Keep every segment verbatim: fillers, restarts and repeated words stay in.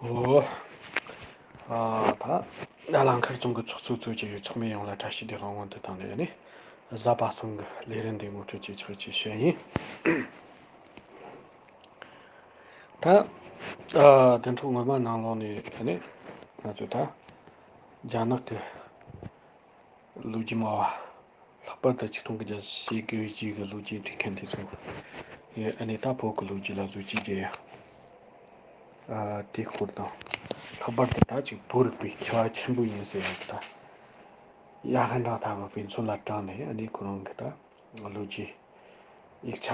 ཨོ། ཨ། ད་ལང་ཁར་རྫོང་གི་ཚོགས་གཙོ་གཙོས་བྱས་པའི་ཚོགས་མི་ཡོངས་ལ་བཀྲ་ཤིས་བདེ་ལེགས་སྔོན་དུ་བཏང་ནས་ནི། གཟའ་པ་སངས་ཀྱི་ལས་རིམ་འདི་ངོ་སྤྲོད་བྱེད་ཆོག་ཅེས་ཞུ་ཡ་ཡིན། ད་ཨ་བདུན་ཕྲག་སྔོན་མ་ནང་ལོགས་ནས་ནི་ང་ཚོས་ད་རྒྱ་ནག་གི་ལོ་རྒྱུས་སྨྲ་བ། ལྷག་པར་དུ་ཆིག་སྟོང་དགུ་བརྒྱ་ཞེ་དགུ་བཞི་གི་ལོ་རྒྱུས་འབྲི་མཁན་དེ་ཚོ་ཡིས་ཨ་ནི་ད་བོད་ཀྱི་ལོ་རྒྱུས་ལ་བཟོ་བཅོས་བརྒྱབ་ཡ། ཨ། དེའི་སྐོར་དང་། ལྷག་པར་དུ་ད་ཅིག་བོད་རིག་པའི་མཁས་པ་ཆེན་པོ་ཡིན་ཟེར་ཡ་གི་ད་ཡ་ཧན་ཀྲང་ཐང་གི་དཔེ་མཚོན་ལ་དྲངས་ནས་ཨ་ནི་ཁོ་རང་གི་ད་ལོ་རྒྱུས་ཡིག་ཆ།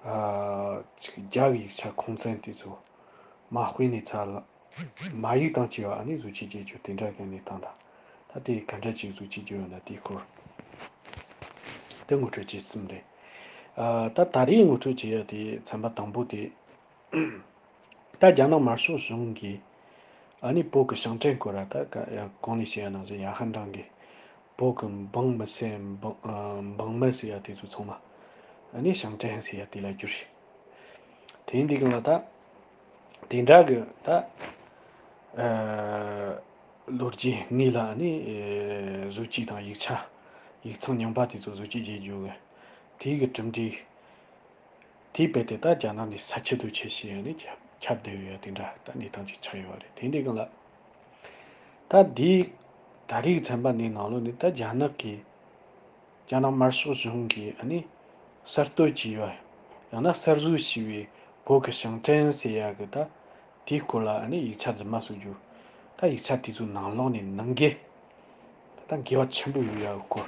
ཨ། ཅིག་རྒྱ་གི་ཡིག་ཆ་ཁུངས་བཙན་དེ་ཚོ་མ་དཔེ་ནས་ཚར་ལ། མ་ཡིག་དང་བཅས་པ་ཨ་ནི་བཟོ་བཅོས་བྱེད་རྒྱུ་དེ་འདྲ་གི་གནས་སྟངས་དང་། ད་དེ་ག་འདྲ་ཅིག་བཟོ་བཅོས་བྱེད་རྒྱུ་ཡོད་ན་དེའི་སྐོར་དེ་ངོ་སྤྲོད་བྱེད་གསུམ་རེད། ཨ། ད་ད་རེས་ངོ་སྤྲོད་བྱེད་ཡ་དེ་ཚན་པ་དང་པོ་དེ། ད་རྒྱ་ནག་དམར་ཤོག་གཞུང་གིས་ཨ་ནི་བོད་ཀྱི་ཞིང་བྲན་སྐོར་ར། ད་ག་ཡ་གོང་ནས་བཤད་ཡ་ནང་བཞིན་ཡ་ཧན་ཀྲང་གིས་བོད་ཀྱི་འབངས་མི་སེར་འབངས་ཨ་འབངས་མི་ཟེར་ཡ་དེ་ཚོ་ཚང་མ་ཨ་ནི་ཞིང་བྲན་ཟེར་ཡ་དེ་ལ་བསྒྱུར། དེ་འདི་གང་ལ་ད་དེ་འདྲ་གི་ད་ཨ་ལོ་རྒྱུས་དངོས་ལ་ཨ་ནི་ཨེ་བཟོ་བཅོས་དང་ཡིག་ཆ་ཡིག་ཚང་རྙིང་པ་དེ་ཚོ་བཟོ་བཅོས་བྱེད་རྒྱུ་གི་དེའི་གི་གྲུབ་འབྲས། དེའི་རྦད་དེ་ད་རྒྱ་ནག་ནས་ས་ཁྱད་དུ་ཆེ་ཞེས་ནས་ཁྱབ་ཁྱབ་བསྡད་ཡོད་ཡ་དེ་འདྲ་ད་གནས་སྟངས་ཅིག་ཆགས་ཡོད་པ་རེད། དེ་འདི་གང་ལ། ད་འདིའི་ད་རེས་ཚན་པ་འདིའི་ནང་ལོགས་ནས་ད་རྒྱ་ནག་གིས་རྒྱ་ནག་དམར་ཤོག་གཞུང་གིས་ཨ་ནི་གསར་གཏོད་བྱས་པ་ཡང་ན་གསར་བཟོ་བྱས་པའི་བོད་ཀྱི་ཞིང་བྲན་ཟེར་ཡ་གི་ད་དེའི་སྐོར་ལ་ཨ་ནི་ཡིག་ཆ་རྫུན་མ་བཟོ་རྒྱུ། ད་ཡིག་ཆ་དེ་ཚོའི་ནང་ལོགས་ནས་ནང་འགལ། ད་ལྟ་འགལ་བ་ཆེན་པོ་ཡོད་ཡ་གི་སྐོར་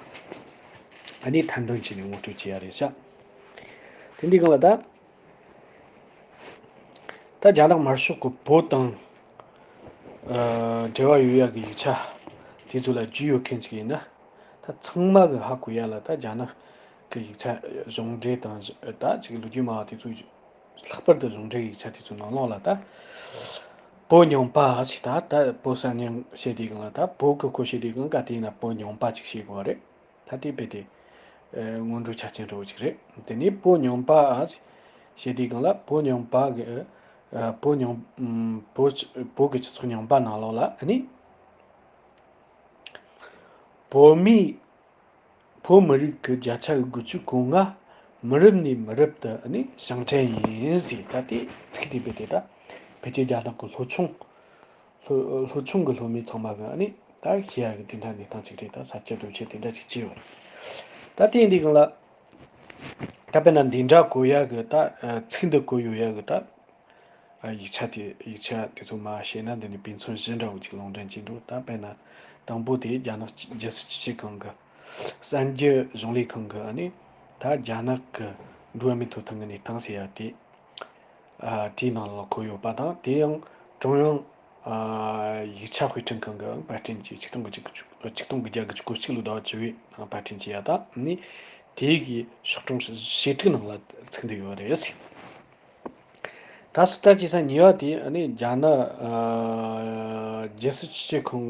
ཨ་ནི་ཐེར་འདོན་བྱས་ནས་ངོ་སྤྲོད་བྱེད་ཡ་རེད་ཤག་དེ་འདི་གང་ལ་ད། ད་རྒྱ་ནག་དམར་ཤོག་གི་བོད་དང་ཨ་འབྲེལ་བ་ཡོད་ཡ་གི་ཡིག་ཆ་དེ་ཚོ་ལ་རྒྱུས་ཡོད་མཁན་ཅིག་ཡིན་ན། ད་ཚང་མ་གི་ཧ་གོ་ཡ་ལ་ད་རྒྱ་ནག་གི་ཡིག་ཆ་གཞུང་འབྲེལ་དང་ད་ཅིག་ལོ་རྒྱུས་སྨྲ་བ་དེ་ཚོ། ལྷག་པར་དུ་གཞུང་འབྲེལ་ཡིག་ཆ་དེ་ཚོའི་ནང་ལོགས་ལ་ད་བོད་རྙིང་པ་ཞེས། ད་ད་བོད་གསར་རྙིང་བཤད་དུས་སྒང་ལ་ད་བོད་ཀྱི་སྐོར་བཤད་དུས་སྒང་ག་དེ་ཡིན་ན་བོད་རྙིང་པ་ཅིག་བཤད་དགོས་པ་རེད། ད་དེ་རྦད་དེ་ཨ་སྔོན་འགྲོའི་ཆ་རྐྱེན་འདྲ་བོ་ཅིག་རེད། དེ་ནས་བོད་རྙིང་པ་ཞེས་དུས་སྒང་ལ་བོད་རྙིང་པ་གི་ཨ་བོད་རྙིང་ཨམ་བོད་བོད་ཀྱི་སྤྱི་ཚོགས་རྙིང་པ་ནང་ལོགས་ལ་ཨ་ནི་བོད་མིའི་བོད་མི་རིགས་ཀྱི་བརྒྱ་ཆ་དགུ་བཅུ་གོ་ལྔ་མི་རབས་ནས་མི་རབས་དུ་ནི་ཞིང་བྲན་ཡིན་ཟེར། ད་དེ་ཚིག་དེ་རྦད་དེ་ད་ཕལ་ཆེར་རྒྱ་ནག་གི་ལྷོ་ཆུང་ལྷོ་ལྷོ་ཆུང་གི་ལྷོ་མི་ཚང་མ་གི་ནི་ད་ཤེས་ཡ་གི་དེ་འདྲ་གནས་སྟངས་ཅིག་རེད། ད་ས་སྐྱ་འགྲོ་ཆེད་དེ་འདྲ་ཅིག་བྱས་ཡོད་རེད། ད་དེ་འདི་གང་ལ་ད་དཔེར་ན་འདི་འདྲ་གོ་ཡ་གི་ད་ཚིག་འདི་གོ་ཡོད་ཡ་གི་ད། ཨ་ཡིག་ཆ་དེ་ཡིག་ཆ་དེ་ཚོ་མར་བཤད་ན་འདི་ནས་དཔེ་མཚོན་བཞི་འདྲ་བོ་ཅིག་ལུང་འདྲེན་བྱས་འདུག་ད་དཔེར་ན་དང་པོ་དེ་རྒྱ་ནག་རྒྱལ་སྲིད་སྤྱི་ཁྱབ་ཁང་གི་གསར་འགྱུར་གཞུང་ལས་ཁང་གི་ཨ་ནི་ད་རྒྱ་ནག་གི་འགྲོ་བ་མིའི་ཐོབ་ཐང་གི་གནས་སྟངས་ཟེར་ཡ་དེ། ཨ་དེའི་ནང་ལ་འཁོད་ཡོད་པ་དང་། དེ་ཡང་ཀྲུང་དབྱང་ཨ་ཡིག་ཆ་དཔེ་སྐྲུན་ཁང་གི་པར་སྐྲུན་གྱིས་ཆིག་སྟོང་དགུ་བརྒྱ་དགུ་བཅུ་ཆིག་སྟོང་དགུ་བརྒྱ་དགུ་བཅུ་གོ་གཅིག་ལོའི་ཟླ་བ་བཅུ་པའི་ནང་པར་སྐྲུན་བྱས་ཡ་དང་ནི་དེའི་གི་ཤོག་གྲངས་ཞེ་དྲུག་ནང་ལ་ཚུད་འདུག་ཡོད་རེད། ད་སུ་ལྟར་བྱེད་ས་གཉིས་པ་དེ་ཨ་ནི་རྒྱ་ནག་ཨ་རྒྱལ་སྲིད་སྤྱི་ཁྱབ་ཁང་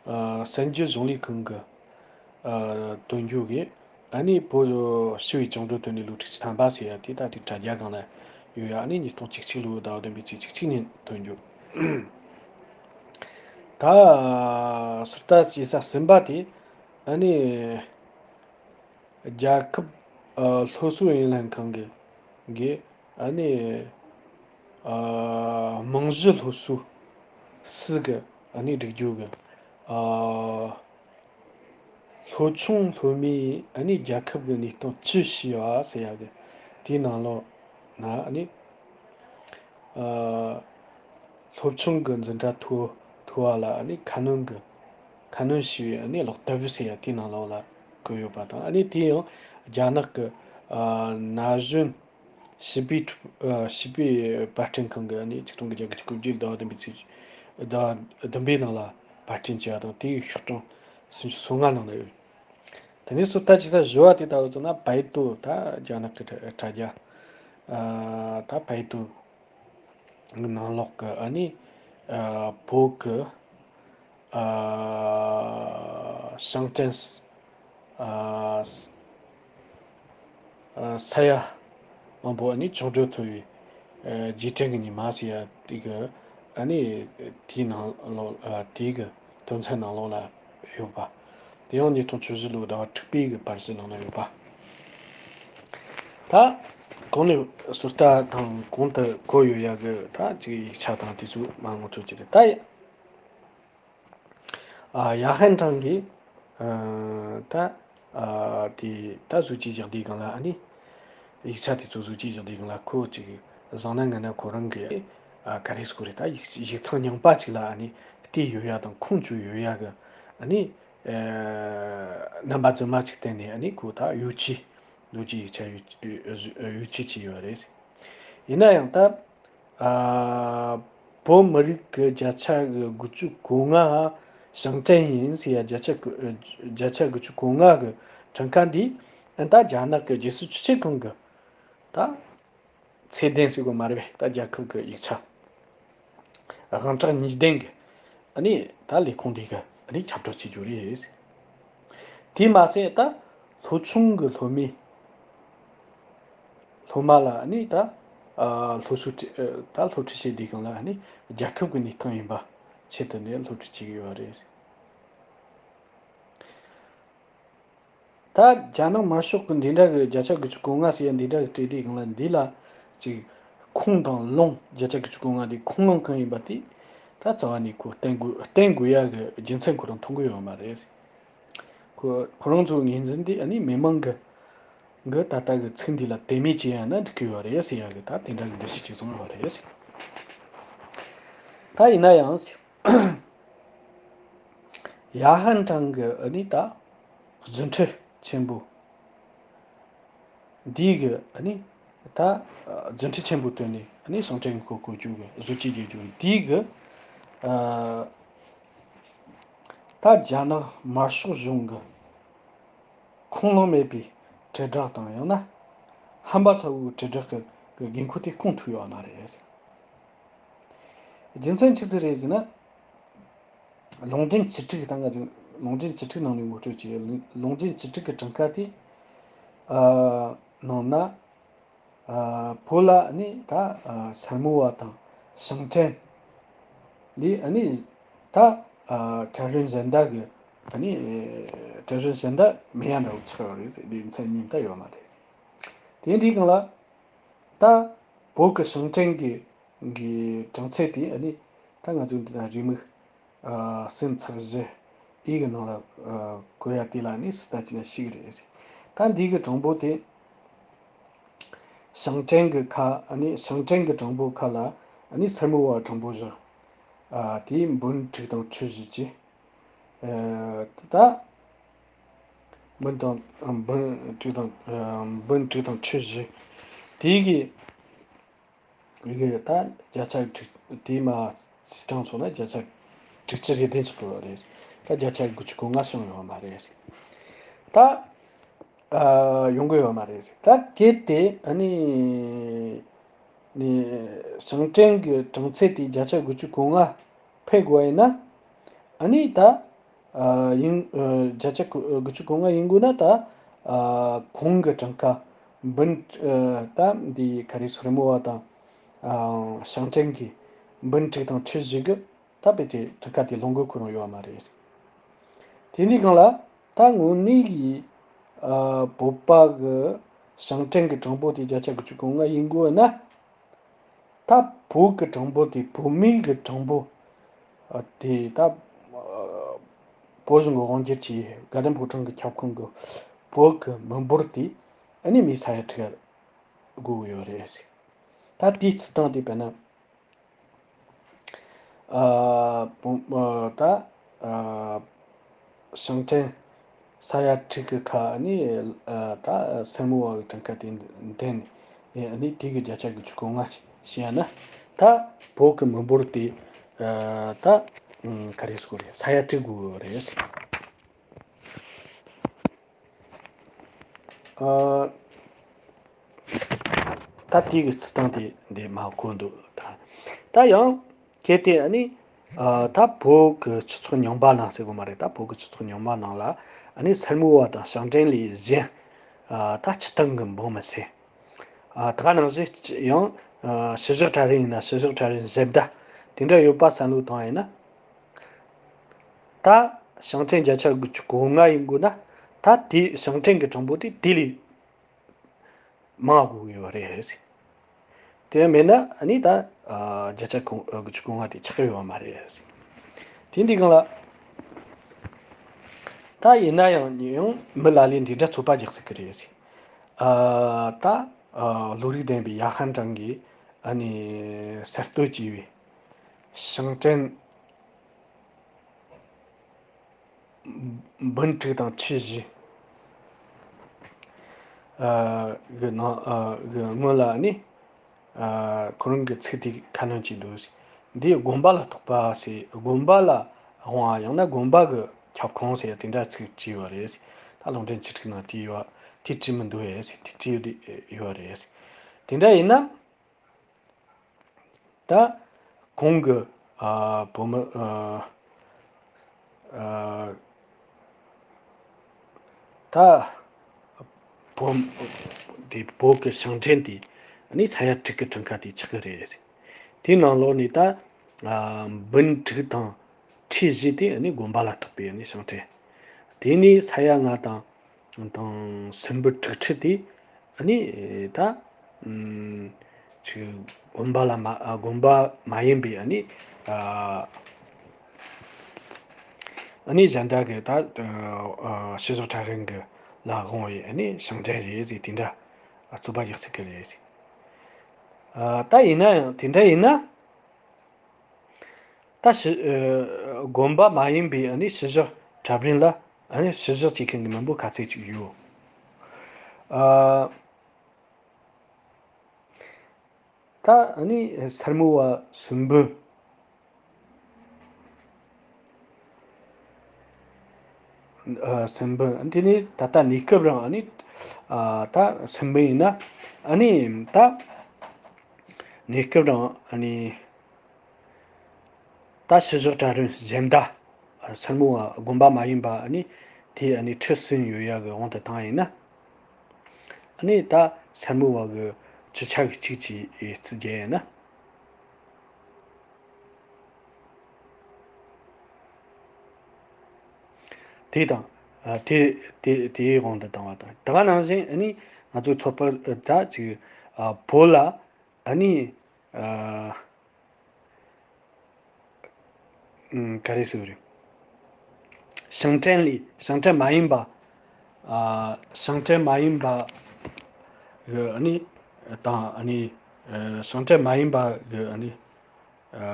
ཨ་གསར་འགྱུར་གཞུང་ལས་ཁང་གི་ཨ་དོན་བརྒྱུད་ཀྱིས་ཨ་ནི་བོད་ཞི་བའི་བཅིངས་འགྲོལ་ཐོན་ནས་ལོ་དྲུག་ཅུ་ཐམ་པ་ཟེར་ཡ་དེ་ད་དེ་དྲ་རྒྱ་སྒང་ལ་ཡོད་ཡ། ཨ་ནི་ཉིས་སྟོང་བཅུ་གཅིག་ལོའི་ཟླ་བ་བདུན་པའི་ཚེས་བཅུ་གཅིག་ཉིན་ཐོན་རྒྱུ། ད་སུ་ལྟར་བྱེད་ས་གསུམ་པ་དེ་ཨ་ནི། རྒྱལ་ཁབ་ཨ་སློབ་གསོ་ཨུ་ཡོན་ལྷན་ཁང་གི་གི་ཨ་ནི་ཨ་རྨང་གཞི་སློབ་གསོ་སུ་གི་ཨ་ནི་སྒྲིག་རྒྱུ་གི་ཨ་ལྷོ་ཆུང་སློབ་མའི་ཨ་ནི་རྒྱལ་ཁབ་ཀྱི་གནས་སྟངས་ཅི་ཞིག་ཡོད་ཟེར་ཡ་གི་དེའི་ནང་ལོགས་ན་ཨ་ནི། ཨ་སློབ་ཆུང་གི་འཛིན་གྲྭ་མཐོ་མཐོ་བ་ལ་ཨ་ནི་ཁ་སྣོན་གྱི་ཁ་སྣོན་བྱས་པའི་ཨ་ནི་ཀློག་དེབ་ཟེར་ཡ་དེའི་ནང་ལོགས་ལ་བཀོད་ཡོད་པ་དང་། ཨ་ནི་དེ་ཡང་རྒྱ་ནག་གི་ཨ་ན་གཞོན་ཞི་བའི་ཨ་ཞི་བའི་པར་སྐྲུན་ཁང་གི་ཨ་ནི་ཆིག་སྟོང་དགུ་བརྒྱ་དགུ་བཅུ་གོ་བརྒྱད་ཟླ་བ་བདུན་པའི་ཚེས་ཟླ་བ་བདུན་པའི་ནང་ལ་པར་སྐྲུན་བྱས་པ་དང་། དེའི་ཤོག་གྲངས་སུམ་ཅུ་སོ་ལྔ་ནང་ལ་ཡོད། དེ་ནས་སུ་ལྟར་བྱེད་ས་བཞི་བ་དེ་ལྟ་བུ་བརྩིས་ན་པའེ་ཏུ། ད་རྒྱ་ནག་གི་དྲ་དྲ་རྒྱ་ཨ་ད་པའེ་ཏུ་ནང་ལོགས་ཀྱི་ཨ་ནི་ཨ་བོད་ཀྱི་ཨ་ཞིང་བྲན་ཨ་ཨ་ས་ཡ་མང་པོ་ཨ་ནི་བཅིངས་འགྲོལ་ཐོབ་པའི་ཨ་རྗེས་དྲན་གྱི་ཉི་མ་ཟེར་ཡ་དེ་གི་ ཨ་ནི་དེའི་ནང་ལོགས་ཨ་དེའི་གི་དོན་ཚན་ནང་ལོགས་ལ་ཡོད་པ། དེ་ཡང་ཉིས་སྟོང་བཅུ་བཞི་ལོའི་ཟླ་བ་དྲུག་པའི་གི་པར་ཞིག་ནང་ན་ཡོད་པ། ད་གོང་ནས་ཟུར་ལྟ་དང་གོང་དུ་བཀོད་ཡོད་ཡ་གི་ད་ཅིག་ཡིག་ཆ་དང་དེ་ཚོ་མ་ངོ་སྤྲོད་ཅིག་རེད་ད། ཨ་ཡ་ཧན་ཀྲང་གིས་ཨ་ད་ཨ་དེ་ད་བཟོ་བཅོས་རྒྱག་དུས་སྒང་ལ་ཨ་ནི་ཡིག་ཆ་དེ་ཚོ་བཟོ་བཅོས་རྒྱག་དུས་སྒང་ལ་ཁོ་ཅིག་བཟང་ན་ངན་ན་ཁོ་རང་གི་ཨ་ག་རེ་ཟེར་དགོས་རེད་ད། ཡིག་ཡིག་ཚང་རྙིང་པ་ཅིག་ལ་ཨ་ནི་བལྟས་ཡོད་ཡ་དང་ཁུངས་བཅོལ་ཡོད་ཡ་གི་ཨ་ནི་ཨ་རྣམ་པ་རྫུན་མ་ཅིག་བསྟན་ནས་ཨ་ནི་ཁོ་ད་ཡོ་ཆི་ལོ་རྒྱུས་ཡིག་ཆ་ཡོ་ཡོ་ཆི་བྱས་ཡོད་རེད། ཡིན་ན་ཡང་ད། ཨ། བོད་མི་རིགས་ཀྱི་བརྒྱ་ཆ་གི་དགུ་བཅུ་གོ་ལྔ་ཞིང་བྲན་ཡིན་ཟེར་ཡ། བརྒྱ་ཆ་གི་བརྒྱ་ཆ་དགུ་བཅུ་གོ་ལྔ་གི་གྲངས་ཀ་འདི་ད་རྒྱ་ནག་གི་རྒྱལ་སྲིད་སྤྱི་ཁྱབ་ཁང་གི་ད་ཚད་ལྡན་ཟེར་དགོས་མ་རེད་པས། ད་རྒྱལ་ཁབ་ཀྱི་ཡིག་ཆ་དབང་གྲགས་གཉིས་ལྡན་གྱི་ཨ་ནི་ད་ལས་ཁུངས་འདི་གི་ཨ་ནི་ཁྱབ་བསྒྲགས་བྱེད་རྒྱུ་རེད། དེས་མ་ཟད་ད་སློབ་ཆུང་གི་སློབ་མའི་སློབ་མ་ལ་ནི་ད་ཨ་སློབ་གསོ་ཁྲིད་ཨ་ད་སློབ་ཁྲིད་བྱེད་དུས་སྒང་ལ་ནི་རྒྱལ་ཁབ་ཀྱི་གནས་སྟངས་ཡིན་པ་ཆེད་དུ་ནས་སློབ་ཁྲིད་བྱེད་ཀྱི་ཡོད་རེད། ད་རྒྱ་ནག་དམར་ཤོག་གི་འདི་འདྲ་གི་བརྒྱ་ཆ་དགུ་བཅུ་གོ་ལྔ་ཟེར་ཡ་འདི་འདྲ་གི་སྤྲད་དུས་སྒང་ལ་འདི་ལ་ཅིག་ཁུངས་དང་ལུང་། བརྒྱ་ཆ་དགུ་བཅུ་གོ་ལྔ་འདི་ཁུངས་ལུང་གང་ཡིན་པ་དེ་ད་རྩ་བ་ནས་ཁོ་བསྟན་དགོས་བསྟན་དགོས་ཡ་གི་རྒྱུ་མཚན་ཁོ་རང་མཐོང་གི་ཡོད་མ་རེད། ཁོ་ཁོ་རང་ཚོའི་ངོས་འཛིན་དེ་ཨ་ནི་མི་མང་གི་གི་ད་ལྟ་གི་ཚིག་འདི་ལ་དད་མོས་བྱེད་ཡ་ན་འགྲིག་གི་ཡོད་རེད་ཟེར་ཡ་གི་ད་དེ་འདྲ་གི་འདུ་ཤེས་ཅིག་བཟུང་ཡོད་རེད། ད་ཡིན་ན་ཡང་ཡ་ཧན་ཀྲང་གི་ཨ་ནི་ད་རྫུ་འཕྲུལ་ཆེན་པོ་འདི་གི་ཨ་ནི་ད་རྫུ་འཕྲུལ་ཆེན་པོ་བཏོན་ནས་ཨ་ནི་ཞིང་བྲན་གྱི་སྐོར་གོ་རྒྱུ་གི་བཟོ་བཅོས་རྒྱག་རྒྱུ་འདི་གི་ཨ། ད་རྒྱ་ནག་དམར་ཤོག་གཞུང་གི་ཁུངས་ལུང་མེད་པའི་དྲིལ་བསྒྲགས་དང་ཡང་ན་ཧམ་པ་ཚ་བོའི་དྲིལ་བསྒྲགས་ཀྱི་ཀྱི་དགོས་མཁོ་དེ་སྐོང་ཐུབ་ཡོད་མ་རེད། རྒྱུ་མཚན་ཆི་ཟིག་རེད་ཟེར་ན། ལུང་འདྲེན་བཅུ་དྲུག་དང་ང་ཚོ་ལུང་འདྲེན་བཅུ་དྲུག་ནང་ནས་ངོ་སྤྲོད་བྱས། ལུང་ལུང་འདྲེན་བཅུ་དྲུག་གི་གྲངས་ཀ་དེ་ཨ་ནང་ན། ཨ་བོད་ལ་ནི་ད་ཨ་སེར་མོ་བ་དང་ཞིང་བྲན་ལས་ཨ་ནི་ད་ཨ་གྲལ་རིམ་གཞན་དག་གི་ཨ་ནི་གྲལ་རིམ་གཞན་དག་མེད་ཡ་འདྲ་བོ་ཆགས་ཡོད་རེད་ཟེར། སྡེ་ཚན་གཉིས་ད་ཡོད་མ་རེད། དེ་འདྲའི་སྒང་ལ་ད་བོད་ཀྱི་ཞིང་བྲན་གྱི་གི་གྲངས་ཚད་དེ་ཨ་ནི་ད་ང་ཚོ་འདི་ན་རེའུ་མིག་ཨ་སེམས་ཚེག་བཞི་ཨི་གི་ནང་ལ་ཨ་བཀོད་ཡ་དེ་ལ་ནི་སི་ཏ་ཅི་ན་ཤི་གི་རེད། ད་འདི་གི་གྲངས་འབོར་དེ་ཞིང་བྲན་གི་ཁ་ཨ་ནི་ཞིང་བྲན་གི་གྲངས་འབོར་ཁ་ལ་ཨ་ནི་སེར་མོ་བ་གྲངས་འབོར་བཞི། ཨ་དེ་འབུམ་དྲུག་དང་ཁྲི་བཞི་བཅས། ཨ་ད་འབུམ་དང་འབུམ་དྲུག་དང་ཨ་འབུམ་དྲུག་དང་ཁྲི་བཞི། དེ་གི་ཡི་གེ་ད་བརྒྱ་ཆ་དྲུག་དེ་མ་སྤྱི་གྲངས་སོང་ན་བརྒྱ་ཆ་དྲུག་ཅུ་རེ་བདུན་ཅིག་ཡོད་རེད། ད་བརྒྱ་ཆ་དགུ་བཅུ་གོ་ལྔ་བྱུང་ཡོད་མ་རེད། ད་ཨ་ཡོང་གི་ཡོད་མ་རེད། ད་གལ་ཏེ་ཨ་ནི་ནི་ཞིང་བྲན་གྱི་གྲངས་ཚད་དེ་བརྒྱ་ཆ་དགུ་བཅུ་གོ་ལྔ་འཕེལ་དགོས་ཡིན་ན་ཨ་ནི་ད། ཨ་ཡིན་ཨ་བརྒྱ་ཆ་དགུ་བཅུ་གོ་ལྔ་ཡིན་དགོས་ན་ད་ཨ་གོང་གི་གྲངས་ཀ་འབུམ་ཨ་ད་འདི་ག་རེ་སེར་མོ་བ་དང་ཨ་ཞིང་བྲན་གྱི་འབུམ་དྲུག་དང་ཁྲི་བཞི་གི་ད་དཔེ་དེ་གྲངས་ཀ་དེ་ལོངས་སྐུ་ཁོ་རང་ཡོད་མ་རེད། དེ་འདི་སྒང་ལ་ད་དངོས་གནས་ཀྱི་ཨ་བོད་པ་གི་ཞིང་བྲན་གྱི་གྲངས་འབོར་དེ་བརྒྱ་ཆ་དགུ་བཅུ་གོ་ལྔ་ཡིན་དགོས་ན། ད་བོད་ཀྱི་གྲངས་འབོར་དེ་བོད་མིའི་གི་གྲངས་འབོར་ཨ་དེ་ད་ཨ་བོད་གཞུང་གི་དབང་སྒྱུར་གྱིས་དགའ་ལྡན་ཕོ་བྲང་གི་ཁྱབ་ཁོངས་ཀྱི་བོད་ཀྱི་མི་འབོར་དེ་ཨ་ནི་མི་ས་ཡ་དྲུག་དགོས་ཀྱི་ཡོད་རེད་ཟེར། ད་དེའི་སྤྱིར་བཏང་དེ་དཔེར་ན། ཨ་བོ་ཨ་ད་ཨ་ཞིང་བྲན་ས་ཡ་དྲུག་གི་ཁ་ནི་ཨ་ད་སེར་མོ་བ་གི་གྲངས་ཀ་དེ་འདེམས་ནས་ཨ་ནི་དེ་གི་བརྒྱ་ཆ་དགུ་བཅུ་གོ་ལྔ་ཞིག་བྱས་ན། ད་བོད་གི་མི་འབོར་དེ་ཨ་ད་ཨ་ག་རེ་ཟེར་དགོས་རེད། ས་ཡ་དྲུག་དགོས་རེད། ཨ་ད་དེ་གི་སྤྱིར་བཏང་དེ་འདི་མ་གོ་འདུག་ད་ད་ཡང་གལ་ཏེ་ཨ་ནི་ཨ་ད་བོད་ཀྱི་སྤྱི་ཚོགས་རྙིང་པ་ནང་ཟེར་དགོས་མ་རེད། ད་བོད་ཀྱི་སྤྱི་ཚོགས་རྙིང་པ་ནང་ལ་ཨ་ནི་སེར་མོ་བ་དང་ཞིང་བྲན་ལས་གཞན་ཨ་ད་སྤྱིར་བཏང་གི་འབངས་མི་སེར། ཨ་ད་ག་ནང་བཞིན་ཡང་ཨ་ཕྱི་བཞག་གྲལ་རིམ་ཡིན་ན་ཕྱི་བཞག་གྲལ་རིམ་གཞན་དག་ དེ་འདྲ་ཡོད་པ་བསམ་བློ་བཏང་ཡིན་ན། ད་ཞིང་བྲན་བརྒྱ་ཆ་དགུ་བཅུ་གོ་ལྔ་ཡིན་དགོས་ན། ད་དེ་ཞིང་བྲན་གྱི་གྲངས་འབོར་དེ་དེ་ལས་མང་དགོས་ཡོད་རེད། དེ་མེད་ན་ཨ་ནི་ད་ཨ་བརྒྱ་ཆ་གོ་དགུ་བཅུ་གོ་ལྔ་དེ་ཆགས་ཀྱི་ཡོད་མ་རེད། དེ་འདི་སྒང་ལ་ད་ཡིན་ན་ཡང་ཡང་མི་ལ་ལས་འདི་འདྲ་ཚོད་དཔག་རྒྱག་སྲིད་ཀྱི་རེད། ཨ་ད་ཨ་བློ་རིག་ལྡན་པའི་ཡ་ཧན་ཀྲང་གིས་ཨ་ནི་གསར་གཏོད་བྱས་པའི་ཞིང་བྲན་འབུམ་དྲུག་དང་ཁྲི་བཞི་ཨ་གི་ནང་ཨ་གི་སྔོན་ལ་ནི་ཨ་ཁོ་རང་གི་ཚིག་དེ་ཁ་སྣོན་བྱས་འདུག། འདི་དགོན་པ་ལ་གཏོགས་པ་ཟེར། དགོན་པ་ལ་དབང་བ་ཡང་ན་དགོན་པ་གི་ཁྱབ་ཁོངས་ཟེར་དེ་འདྲ་ཚིག་བྲིས་ཡོད་རེད། ད་ལུང་འདྲེན་ཆེ་ཕྲུག་ནང་དེ་ཡོད་དེ་བྲིས་མི་འདུག་ཨེ་ཟེར། དེ་བྲིས་ཡོད་རེད། དེ་འདྲ་ཡིན་ན། ད་གོང་གི་ཨ་བོད་མི་ཨ་ཨ་ད་བོད་དེ་བོད་ཀྱི་ཞིང་བྲན་དེ་ཨ་ནི་ས་ཡ་དྲུག་གི་གྲངས་ཀ་དེ་ཆགས་ཀྱི་རེད། དེའི་ནང་ལོགས་ནས་ད་ཨ་འབུམ་དྲུག་དང་ཁྲི་བཞི་དེ་ཨ་ནི་དགོན་པ་ལ་གཏོགས་པའི་ཨ་ནི་ཞིང་བྲན། དེ་ནས་ས་ཡ་ལྔ་དང་དང་སུམ་འབུམ་དྲུག་ཁྲི་དེ་ཨ་ནི་ད་ཨམ་ཅིག་དགོན་པ་ལ་མ་ཨ་དགོན་པ་མ་ཡིན་པའི་ཨ་ནི་ཨ་ཨ་ནི་གཞན་དག་གི་ད་ཨ་ཨ་ཕྱི་ཕྱོགས་ཁྲ་རིང་གི་ལ་དབང་བའི་ཨ་ནི་ཞིང་བྲན་རེད་ཟེར་དེ་འདྲ་ཨ་ཚོད་དཔག་རྒྱག་སྲིད་ཀྱི་རེད། ཨ་ད་ཡིན་ན་ཡང་དེ་འདྲ་ཡིན་ན། ད་ཕྱི་ཨ་དགོན་པ་མ་ཡིན་པའི་ཨ་ནི་ཕྱི་ཕྱོགས་གྲྭ་བཙུན་ལ་ཨ་ནི་ཕྱི་བཞག་བྱེད་མཁན་གྱི་མི་འབོར་ག་ཚད་ཅིག་ཡོད། ཨ་ད་ཨ་ནི་སེར་མོ་བ་སུམ་འབུམ། ཨ་སུམ་འབུམ། དེ་ནས་ད་ལྟ་གནས་སྐབས་རང་ཨ་ནི་ཨ་ད་སུམ་འབུམ་ཡིན་ན་ཨ་ནི་ད་གནས་སྐབས་རང་ཨ་ནི། ད་ཕྱི་ཕྱོགས་གྲྭ་བཙུན་གཞན་དག་སེར་མོ་བ་དགོན་པ་མ་ཡིན་པ་ཨ་ནི་དེ་ཨ་ནི་ཁྲི་གསུམ་ཡོད་ཡག་གི་དབང་དུ་བཏང་ཡིན་ན། ཨ་ནི་ད་སེར་མོ་བ་གི་བཅུ་ཆ་གི་གཅིག་ཅིག་རྩིས་རྒྱག་ཡིན་ན། དེ་དང་། ཨ་དེ་དེ་དེའི་དབང་དུ་བཏང་བ་དང་། ད་ག་ནང་བཞིན་ཨ་ནི་ང་ཚོའི་ཚོད་དཔག་ད་ཅིག་ཨ་བོད་ལ་ཨ་ནི་ཨ་ཨུམ་ག་རེ་ཟེར་རེད། ཞིང་བྲན་ལས་ཞིང་བྲན་མ་ཡིན་པ། ཨ་ཞིང་བྲན་མ་ཡིན་པ་གི་ཨ་ནི་དང་ཨ་ནི་ཨ་ཞིང་བྲན་མ་ཡིན་པ་གི་ཨ་ནི་ཨ་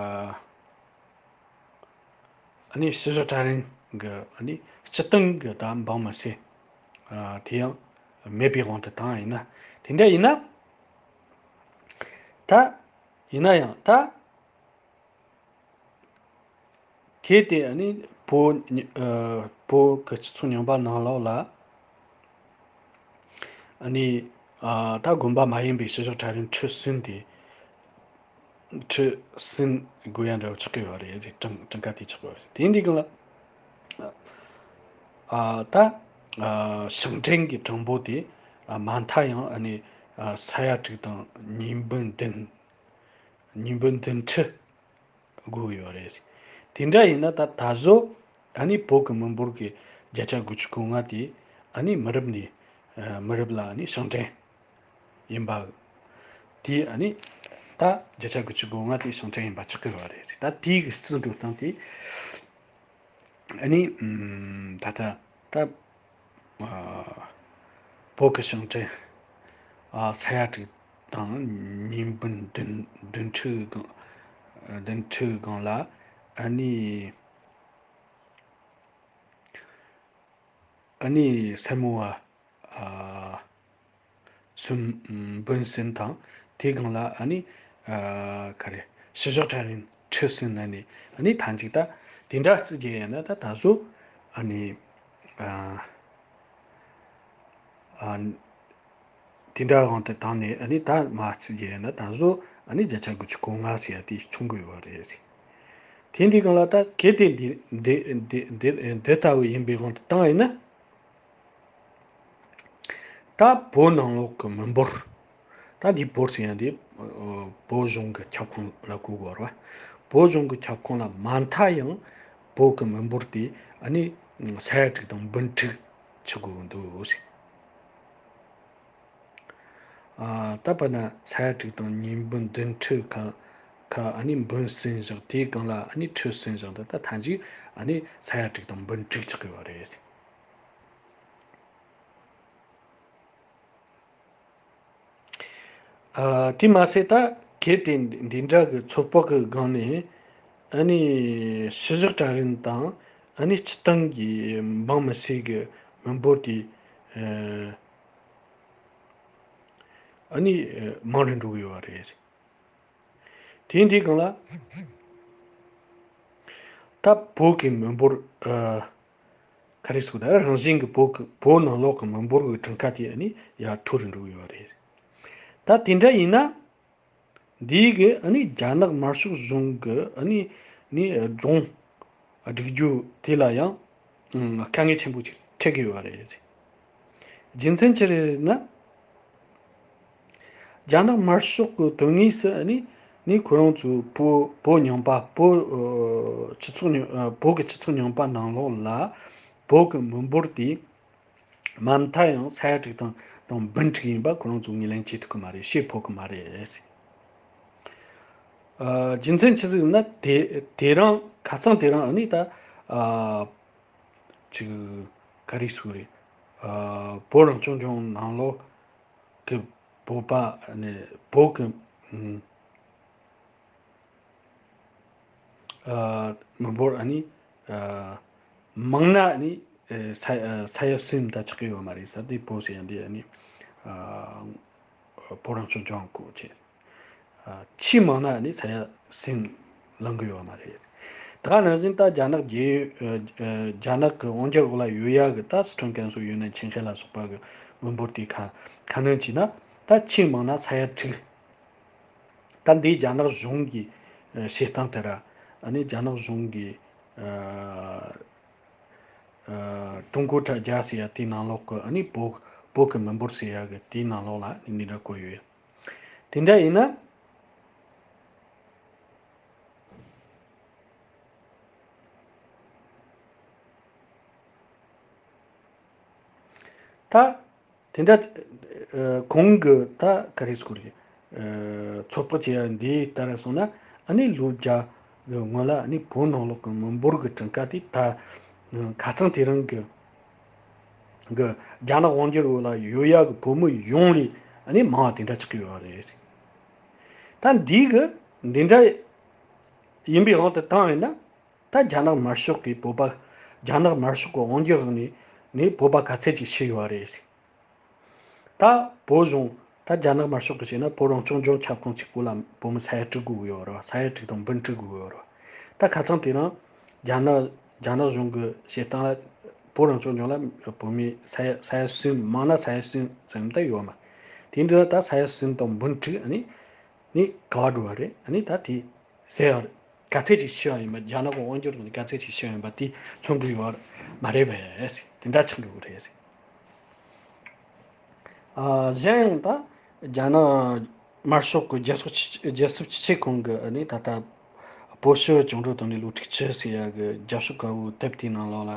ཨ་ནི་ཕྱི་ཕྱོགས་གྲྭ་བཙུན་གི་ཨ་ནི་སྤྱིར་བཏང་གི་ད་འབངས་མི་སེར་ཨ་དེ་ཡང་མེད་པའི་དབང་དུ་བཏང་ཡིན་ན། དེ་འདྲ་ཡིན་ན། ད་ཡིན་ན་ཡང་ད། གལ་ཏེ་ཨ་ནི་བོད་ཨ་བོད་ཀྱི་སྤྱི་ཚོགས་རྙིང་པ་ནང་ལོགས་ལ་ཨ་ནི་ཨ་ད་དགོན་པ་མ་ཡིན་པའི་ཕྱི་ཕྱོགས་གྲྭ་བཙུན་ཁྲི་གསུམ་དེ་ཁྲི་གསུམ་དགོས་ཡ་འདྲ་བོ་ཆགས་ཀྱི་ཡོད་རེད། གྲངས་གྲངས་ཀ་དེ་ཆགས་ཀྱི་ཡོད་རེད། དེ་འདི་ག་ལ་ཨ་ད་ཨ་ཞིང་བྲན་གྱི་གྲངས་འབོར་དེ་ཨ་མ་མཐའ་ཡང་ཨ་ནི་ཨ་ས་ཡ་དྲུག་དང་ཉིས་འབུམ་བདུན་ཉིས་འབུམ་བདུན་ཁྲི་དགོས་ཡོད་རེད། དེ་འདྲ་ཡིན་ན་ད་ད་གཟོད་ཨ་ནི་བོད་ཀྱི་མི་འབོར་གྱི་བརྒྱ་ཆ་དགུ་བཅུ་གོ་ལྔ་དེ་ཨ་ནི་མི་རབས་ནས་ཨ་མི་རབས་ལ་ཨ་ནི་ཞིང་བྲན་ཡིན་པ། དེ་ཨ་ནི་ད་བརྒྱ་ཆ་དགུ་བཅུ་གོ་ལྔ་དེ་ཞིང་བྲན་ཡིན་པ་ཆགས་ཀྱི་ཡོད་རེད། ད་དེའི་གི་རྩིས་འགྲོ་སྟངས་དེ། ཨ་ནི་ཨམ་ད་ལྟ་ད་ཨ་བོད་ཀྱི་ཞིང་བྲན་ཨ་ས་ཡ་དྲུག་དང་ཉིས་འབུམ་བདུན་བདུན་ཁྲི་སྒང་བདུན་ཁྲི་སྒང་ལ་ཨ་ནི་ཨ་ནི་སེར་མོ་བ་ཨ་སུམ་འབུམ་གསུམ་དང་། དེའི་སྒང་ལ་ཨ་ནི་ཨ་ག་རེ་ཕྱི་ཕྱོགས་གྲྭ་བཙུན་ཁྲི་གསུམ་ན་ནི་ཨ་ནི་ཐང་ཅིག་ད་དེ་འདྲ་རྩིས་རྒྱག་ཡ་ན་ད་ད་གཟོད་ཨ་ནི་ཨ་ཨ་དེ་འདྲ་དབང་དུ་བཏང་ནས་ཨ་ནི་ད་མར་རྩིས་རྒྱག་ཡ་ན་ད་གཟོད་ཨ་ནི་བརྒྱ་ཆ་དགུ་བཅུ་གོ་ལྔ་ཟེར་ཡ་དེ་བྱུང་གི་ཡོད་རེད། དེ་འདི་སྒང་ལ་ད་གལ་ཏེ་འདི་འདི་འདི་འདི་འདི་ལྟ་བུ་ཡིན་པའི་དབང་དུ་བཏང་ཡིན་ན། ད་བོད་ནང་ལོགས་ཀྱི་མི་འབོར་ ད་འདི་བོད་ཟེར་ཡ་འདི་བོད་གཞུང་གི་ཁྱབ་ཁོངས་ལ་གོ་དགོས་རེད་བ། བོད་གཞུང་གི་ཁྱབ་ཁོངས་ལ་མ་མཐའ་ཡང་བོད་ཀྱི་མི་འབོར་དེ་ཨ་ནི་ས་ཡ་དྲུག་དང་འབུམ་དྲུག་ཆགས་དགོས་འདུག་ཟེར། ཨ། ད་བར་ན་ས་ཡ་དྲུག་དང་ཉིས་འབུམ་བདུན་ཁྲི་ཁ་ཁ་ཨ་ནི་འབུམ་གསུམ་བཞག་དེའི་སྒང་ལ་ཨ་ནི་ཁྲི་གསུམ་བཞག་འདི་ད་ཐམས་ཅད་ཨ་ནི་ས་ཡ་དྲུག་དང་འབུམ་དྲུག་ཆགས་ཀྱི་ཡོད་རེད། ཨ། དེ་མ་ཟད་ད་གལ་ཏེ་འདི་འདྲ་གི་ཚོད་དཔག་གི་སྒང་ནས་ཨ་ནི་ཕྱི་བཞག་གྲལ་རིམ་དང་ཨ་ནི་སྤྱི་བཏང་གི་འབངས་མི་སེར་གི་མི་འབོར་དེ་ཨ་ནི་མང་རུ་འགྲོ་གི་ཡོད་རེད། དེ་འདི་སྒང་ལ་ད་བོད་ཀྱི་མི་འབོར་ཨ། ག་རེ་ཟེར་ད་རང་བཞིན་གྱི་བོད་ཀྱི་བོད་ནང་ལོགས་ཀྱི་མི་འབོར་གྱི་གྲངས་ཀ་དེ་ཨ་ནི་ཡར་མཐོ་རུ་འགྲོ་གི་ཡོད་རེད། ད་དེ་འདྲ་ཡིན་ན་འདིའི་གི་ཨ་ནི་རྒྱ་ནག་དམར་ཤོག་གཞུང་གི་ཨ་ནི་ནི་ལྗོངས་སྒྲིག་རྒྱུ་དེ་ལ་ཡང་དཀའ་ངལ་ཆེན་པོ་ཅིག་འཕྲད་ཀྱི་ཡོད་རེད། རྒྱུ་མཚན་ཅི་རེད་ཟེར་ན། རྒྱ་ནག་དམར་ཤོག་གི་དོན་དངོས་སུ་ནི་ནི་ཁོ་རང་ཚོའི་བོད་བོད་རྙིང་པ་བོད་ཨ་སྤྱི་ཚོགས་རྙིང་ཨ་བོད་ཀྱི་སྤྱི་ཚོགས་རྙིང་པ་ནང་ལོགས་ལ་བོད་ཀྱི་མི་འབོར་དེ་མ་མཐའ་ཡང་ས་ཡ་དྲུག་དང་དང་འབུམ་དྲུག་ཡིན་པ་ཁོ་རང་ཚོས་ངོས་ལེན་བྱེད་ཐུབ་ཀྱི་མ་རེད། བཤད་ཕོད་ཀྱི་མ་རེད། ཨ་རྒྱུ་མཚན་ཆི་ཟིག་ཡིན་ན། དེ་དེ་རིང་ཁ་སང་དེ་རིང་ཨ་ནི་ད་ཨ་ཅིག་ག་རེ་ཟེར་རེད། ཨ་བོད་རང་སྐྱོང་ལྗོངས་ནང་ལོགས་ཀྱི་བོད་པ་ནི་བོད་ཀྱི་ཨ་ཨ་མི་འབོར་ཨ་ནི་ཨ་མང་ན་ཨ་ནི་ཨ་ས་ཨ་ས་ཡ་གསུམ་ད་ཆགས་ཀྱི་ཡོད་མ་རེད་ས། དེ་བོད་ཟེར་ཡ་འདི་ཨ་ནི་ཨ་བོད་རང་སྐྱོང་ལྗོངས་སྐོར་བྱས། ཨ་ཆེས་མང་ན་ཨ་ནི་ས་ཡ་གསུམ་ལང་གི་ཡོད་མ་རེད། ད་ག་ནང་བཞིན་ད་རྒྱ་ནག་རྒྱལ་ཨ་ཨ་རྒྱ་ནག་གི་དབང་སྒྱུར་འོག་ལ་ཡོད་ཡ་གི་ད་སི་ཁྲོན་ཀན་སུའུ་ཡུན་ནན་ཆིན་ཧེ་ལ་སོགས་པ་གི་མི་འབོར་དེ་ཁ་ཁ་སྣོན་བྱས་ན་ད་ཆེས་མང་ན་ས་ཡ་དྲུག་ད་འདི་རྒྱ་ནག་གཞུང་གི་ཨ་བཤད་སྟངས་དེ་ར། ཨ་ནི་རྒྱ་ནག་གཞུང་གི་ཨ་ཨ་ཀྲུང་གོ་དྲ་རྒྱ་ཟེར་ཡ་དེའི་ནང་ལོགས་ཀྱི་ཨ་ནི་བོད་བོད་ཀྱི་མི་འབོར་ཟེར་ཡ་གི་དེའི་ནང་ལོགས་ལ་ཨ་ནི་འདི་འདྲ་བཀོད་ཡོད། དེ་འདྲ་ཡིན་ན། ད་དེ་འདྲ་ཨ་གོང་གི་ད་ག་རེ་ཟེར་དགོས་རེད། ཨ་ཚོད་དཔག་བྱས་ཡ་འདི་ལྟར་སོང་ན་ཨ་ནི་ལོ་བརྒྱ་གི་སྔོན་ལ་ཨ་ནི་བོད་ནང་ལོགས་ཀྱི་མི་འབོར་གྱི་གྲངས་ཀ་དེ་ད་ཁ་སང་དེ་རིང་གི་གི་རྒྱ་ནག་དབང་སྒྱུར་འོག་ལ་ཡོད་ཡ་གི་བོད་མི་ཡོངས་ལས་ཨ་ནི་མང་བ་དེ་འདྲ་ཆགས་ཀྱི་ཡོད་རེད། ད་འདི་གི་འདི་འདྲ་ཡིན་པའི་དབང་དུ་བཏང་བས་ན། ད་རྒྱ་ནག་དམར་ཤོག་གིས་བོད་པ་རྒྱ་ནག་དམར་ཤོག་གི་དབང་སྒྱུར་འོག་ནས་ནས་བོད་པ་ག་ཚད་ཅིག་ཤི་ཡོད་རེད། ད་བོད་གཞུང་ད་རྒྱ་ནག་དམར་ཤོག་གིས་བྱས་ན་བོད་རང་སྐྱོང་ལྗོངས་ཁྱབ་ཁོངས་གཅིག་པོ་ལ་བོད་མི་ས་ཡ་དྲུག་དགོས་ཀྱི་ཡོད་རེད་བ། ས་ཡ་དྲུག་དང་འབུམ་དྲུག་དགོས་ཀྱི་ཡོད་རེད་བ། ད་ཁ་སང་དེ་རིང་རྒྱ་ནག་རྒྱ་ནག་གཞུང་གི་བཤད་སྟངས་ལ་བོད་རང་སྐྱོང་ལྗོངས་ལ་བོད་མི་ས་ཡ་ས་ཡ་གསུམ་མང་ན་ས་ཡ་གསུམ་ཙམ་ད་ཡོད་མ། དེ་འདི་ལ་ད་ས་ཡ་གསུམ་དང་འབུམ་དྲུག་ཨ་ནི་ནི་ག་བ་འགྲོ་བ་རེད། ཨ་ནི་ད་དེ་ཟེར་བ་རེད། ག་ཚད་ཅིག་ཤི་བ་ཡིན་པ་རྒྱ་ནག་གི་དབང་སྒྱུར་ནི་ག་ཚད་ཅིག་ཤི་བ་ཡིན་པ་དེ་མཚོན་གྱི་ཡོད་མ་རེད་པས། དེ་འདྲ་ཆགས་འགྲོ་གི་རེད། ཨ་གཞན་ཡང་ད་རྒྱ་ནག་དམར་ཤོག་གི་རྒྱལ་ཚོགས་ཆེ་རྒྱལ་སྲིད་སྤྱི་ཁྱབ་ཁང་གི་ཨ་ནི་ད་ལྟ་བོད་ཕྱི་བཅིངས་འགྲོལ་བཏང་ནས་ལོ་དྲུག་ཅུ་ཟེར་ཡ་གི་རྒྱབ་ཕྱོགས་དཀར་པོའི་དེབ་དེའི་ནང་ལོགས་ལ་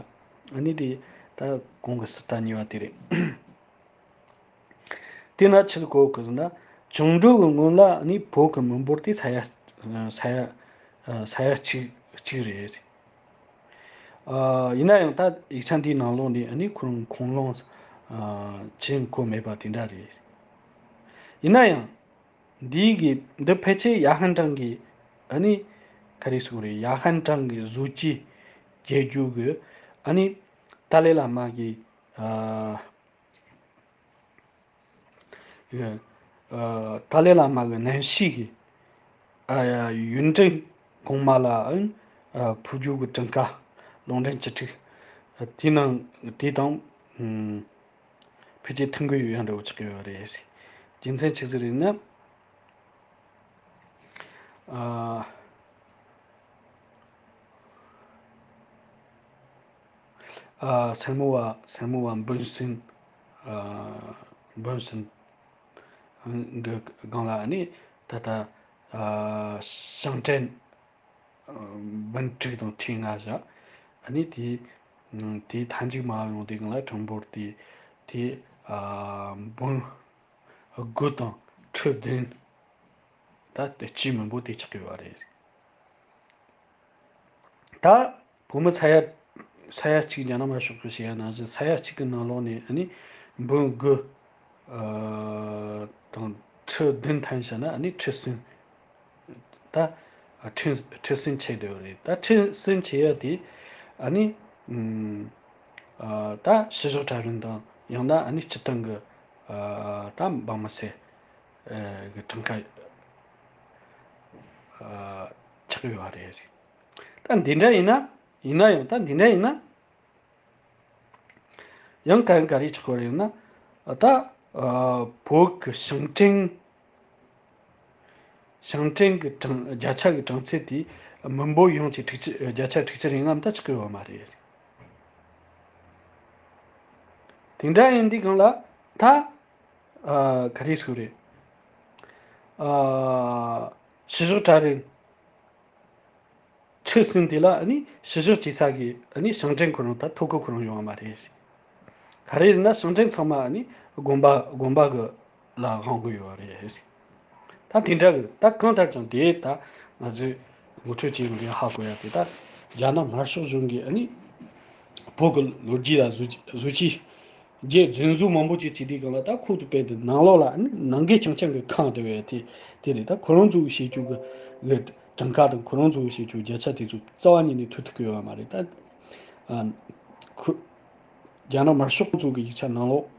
ཨ་ནི་དེ་ད་གོང་གི་ཟུར་ལྟ་གཉིས་པ་དེ་རེད། དེ་ན་ཆི་ཟིག་གོ་གི་ཟེར་ན། བཅིངས་འགྲོལ་གྱི་སྔོན་ལ་ནི་བོད་ཀྱི་མི་འབོར་དེ་ས་ཡ་ས་ཡ་ས་ཡ་གཅིག་གཅིག་རེད། ཨ་ཡིན་ན་ཡང་ད་ཡིག་ཆ་འདིའི་ནང་ལོགས་ནས་ནི་ཁོང་ཁོང་ལོང་ཨ་ཅི་ཡང་གོ་མེད་པ་དེ་འདྲ་རེད། ཡིན་ན་ཡང་འདིའི་གི་འདི་ཕལ་ཆེར་ཡ་ཧན་ཀྲང་གི་ཨ་ནི་ག་རེ་ཟེར་དགོས་རེད། ཡ་ཧན་ཀྲང་གི་བཟོ་བཅོས་རྒྱལ་རྒྱུ་གི་ཨ་ནི་ཏཱ་ལའི་བླ་མ་གི་ཨ། ཏཱ་ལའི་བླ་མ་གི་རྣམ་ཤེས་ཀྱི་ཡོན་ཏན་གོང་མ་ལའང་ཕུལ་རྒྱུ་གི་གྲངས་ཀ་ལུང་འདྲེན་བཅུ་དྲུག་དེའི་ནང་དེ་དང་ཕལ་ཆེར་མཐུན་གི་ཡོད་ཡ་འདྲ་བོ་ཆགས་ཀྱི་ཡོད་རེད། རྒྱུ་མཚན་ཆི་ཟིག་རེད་ན། ཨ། ཨ། སེར་མོ་བ་སེར་མོ་བ་འབུམ་སྲིད། ཨ། འབུམ་སྲིད། གི་སྒང་ལ་ནི་ད་ལྟ་ཨ་ཞིང་བྲན་འབུམ་དྲུག་དང་ཁྲི་ལྔ་བཞག་ཨ་ནི་དེ་དེའི་མཐའ་མཇུག་མ་ཡོང་དུས་སྒང་ལ་ཁྲིམས་འབོར་དེ་དེ་ཨ་འབུམ་དགུ་དང་ཁྲི་བདུན། ད་དེ་སྤྱིའི་མི་འབོར་དེ་ཆགས་ཀྱི་ཡོད་རེད། ད་བོད་མི་ས་ཡ་ས་ཡ་གཅིག་རྒྱ་ནག་དམར་ཤོག་གིས་བཤད་ཡ་ནང་བཞིན་ས་ཡ་གཅིག་གི་ནང་ལོགས་ནས་ཨ་ནི་འབུམ་དགུ་ཨ་དང་ཁྲི་བདུན་ཐམ་བཞག་ན་ཨ་ནི་ཁྲི་གསུམ། ད་ཁྲི་ཁྲི་གསུམ་ཆགས་བསྡད་ཡོད་རེད། ད་ཁྲི་གསུམ་ཆགས་ཡ་དེ་ཨ་ནི་ཨམ་ཨ་ད་ཕྱི་ཕྱོགས་གྲལ་རིམ་དང་ཡང་ན་ཨ་ནི་སྤྱི་བཏང་གི་ཨ་ད་འབངས་མི་སེར་ཨ་གི་གྲངས་ཀ་ཨ་ཆགས་ཀྱི་ཡོད་རེད། ད་འདི་འདྲ་ཡིན་ན་ཡིན་ན་ཡང་ད་འདི་འདྲ་ཡིན་ན། ཡང་ག་ག་རེ་ཆགས་ཀྱི་ཡོད་རེད་ན། ད་ཨ་བོད་ཀྱི་ཞིང་བྲན་ཞིང་བྲན་གྱི་གྲངས་བརྒྱ་ཆ་གི་གྲངས་ཚད་དེ་མི་འབོར་ཡོངས་ཀྱི་དྲུག་ཅུ་བརྒྱ་ཆ་དྲུག་ཅུ་རེ་ལྔ་ད་ཆགས་ཀྱི་ཡོད་མ་རེད། དེ་འདྲ་ཡིན་དུས་སྒང་ལ་ད་ཨ་ག་རེ་ཟེར་དགོས་རེད། ཨ་ཕྱི་ཕྱོགས་གྲལ་རིམ། ཁྲི་གསུམ་དེ་ལ་ཨ་ནི་ཕྱི་ཕྱོགས་སྐྱེས་ས་གི་ཨ་ནི་ཞིང་བྲན་ཁོ་རང་དང་ཐོ་གོ་ཁོ་རང་ཡོང་བ་མ་རེད། ག་རེ་ཡིན་ན་ཞིང་བྲན་ཚང་མ་ཨ་ནི་དགོན་པ་དགོན་པ་གི་ལ་དབང་གི་ཡོད་རེད། ད་དེ་འདྲ་གི་ད་གང་ལྟར་ཀྱང་དེ་ད་ང་ཚོས་ངོ་སྤྲོད་བྱེད་དགོས་རེད། ཧ་གོ་ཡ་དེ་ད་རྒྱ་ནག་དམར་ཤོག་གཞུང་གི་ཨ་ནི་བོད་ཀྱི་ལོ་རྒྱུས་ལ་བཟོ་བཟོ་བྱས། རྗེས་རྫུན་བཟོ་མང་པོ་ཅིག་བྱས་དུས་སྒང་ལ་ད་ཁོ་ཚོ་དཔེ་དེ་ནང་ལོགས་ལ་ནང་འགལ་རྐྱང་རྐྱང་གི་ཁེངས་བསྡད་པའི་དེ་དེ་རེད། ད་ཁོ་རང་ཚོ་གི་བྱེད་རྒྱུ་གི་གི་གྲངས་ཀ་དང་ཁོ་རང་ཚོ་གི་བྱེད་རྒྱུ་བརྒྱ་ཆ་དེ་ཚོ་རྩ་བ་ཉིད་ནས་ཐོན་ཐུབ་ཀྱི་ཡོད་མ་རེད། ད་ཨ་ཁོ་རྒྱ་ནག་དམར་ཤོག་ཚོ་གི་ཡིག་ཆ་ནང་ལོགས་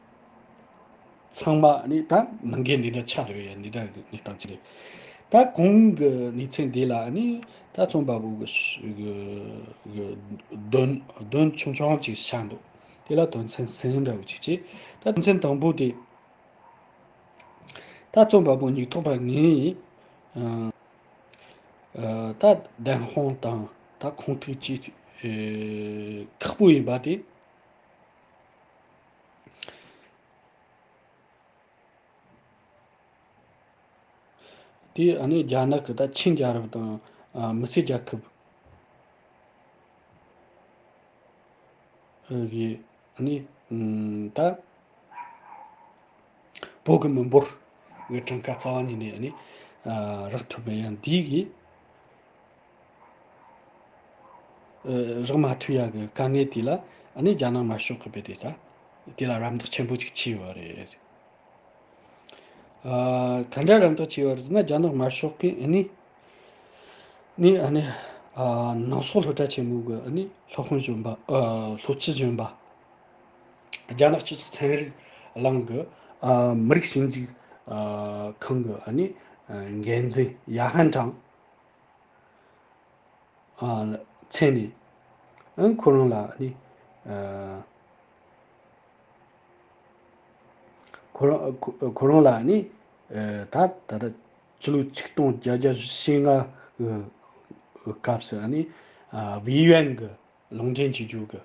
ཚང་མ་ནི་ད་ནང་འགལ་འདི་འདྲ་ཆགས་བསྡད་པའི་འདི་འདྲ་གི་གནས་སྟངས་ཅིག་རེད། ད་གོང་གི་གནས་ཚུལ་འདི་ལ་ནི་ད་རྩོམ་པ་པོ་གི་གི་གི་དོན་དོན་ཆུང་ཆུང་ཅིག་བཤད་འདུག་དེ་ལ་དོན་ཚན་གསུམ་འདྲ་བོ་ཅིག་བྱས། ད་དོན་ཚན་དང་པོ་དེ། ད་རྩོམ་པ་པོ་སྙིང་ཐག་པ་ནས་ཨ་ད་བདེན་དཔང་དང་ད་ཁུངས་ཐུག་ཅིག་ཨེ་ཁག་པོ་ཡིན་པ་དེ། དེ་ཨ་ནི་རྒྱ་ནག་གི་ད་ཆིན་རྒྱལ་རབས་དང་ཨ་མི་སེར་རྒྱལ་ཁབ་གི་ཨ་ནི་ད་བོད་ཀྱི་མི་འབོར་གྱི་གྲངས་ཀ་རྩ་བ་ཉིད་ནས་ཨ་ནི་ཨ་རག་ཐུབ་པ་ཡང་འདི་གི་ཨ་རག་མ་ཐུབ་ཡ་གི་དཀའ་ངལ་དེ་ལ་ཨ་ནི་རྒྱ་ནག་དམར་ཤོག་གི་དཔེ་དེ་ད་དེ་ལ་རམ་འདེགས་ཆེན་པོ་ཅིག་བྱས་ཡོད་རེད། ཨ་ག་འདྲ་རམ་འདེགས་བྱས་ཡོད་རེད་ཟེར་ན་རྒྱ་ནག་དམར་ཤོག་གིས་ཨ་ནི་ནི་ཨ་ནི་ཨ་ནང་སོག་སློབ་གྲྭ་ཆེན་མོ་གི་ཨ་ནི་སློབ་དཔོན་གཞོན་པ་ཨ་སློབ་སྤྱི་གཞོན་པ་རྒྱ་ནག་སྤྱི་ཚོགས་ཚན་རིག་གླིང་གི་ཨ་མི་རིགས་ཞིབ་འཇུག་ཨ་ཁང་གི་ཨ་ནི་ཨ་འགན་འཛིན་ཡ་ཧན་ཀྲང་ཨ་མཚན་ནས་ཨ་ཁོ་རང་ལ་ཨ་ནི་ཨ་ཁོ་རང་ཁོ་ཁོ་རང་ལ་ཨ་ནི་ཨ་ད་ད་ལྟ་ཕྱི་ལོ་ཆིག་སྟོང་བརྒྱད་བརྒྱ་བཞི་བཅུ་ཞེ་ལྔ་གི་སྐབས་སུ་ཨ་ནི་ཨ་ཝེ་ཡུའན་གྱི་ལུང་འདྲེན་བྱེད་རྒྱུ་གི་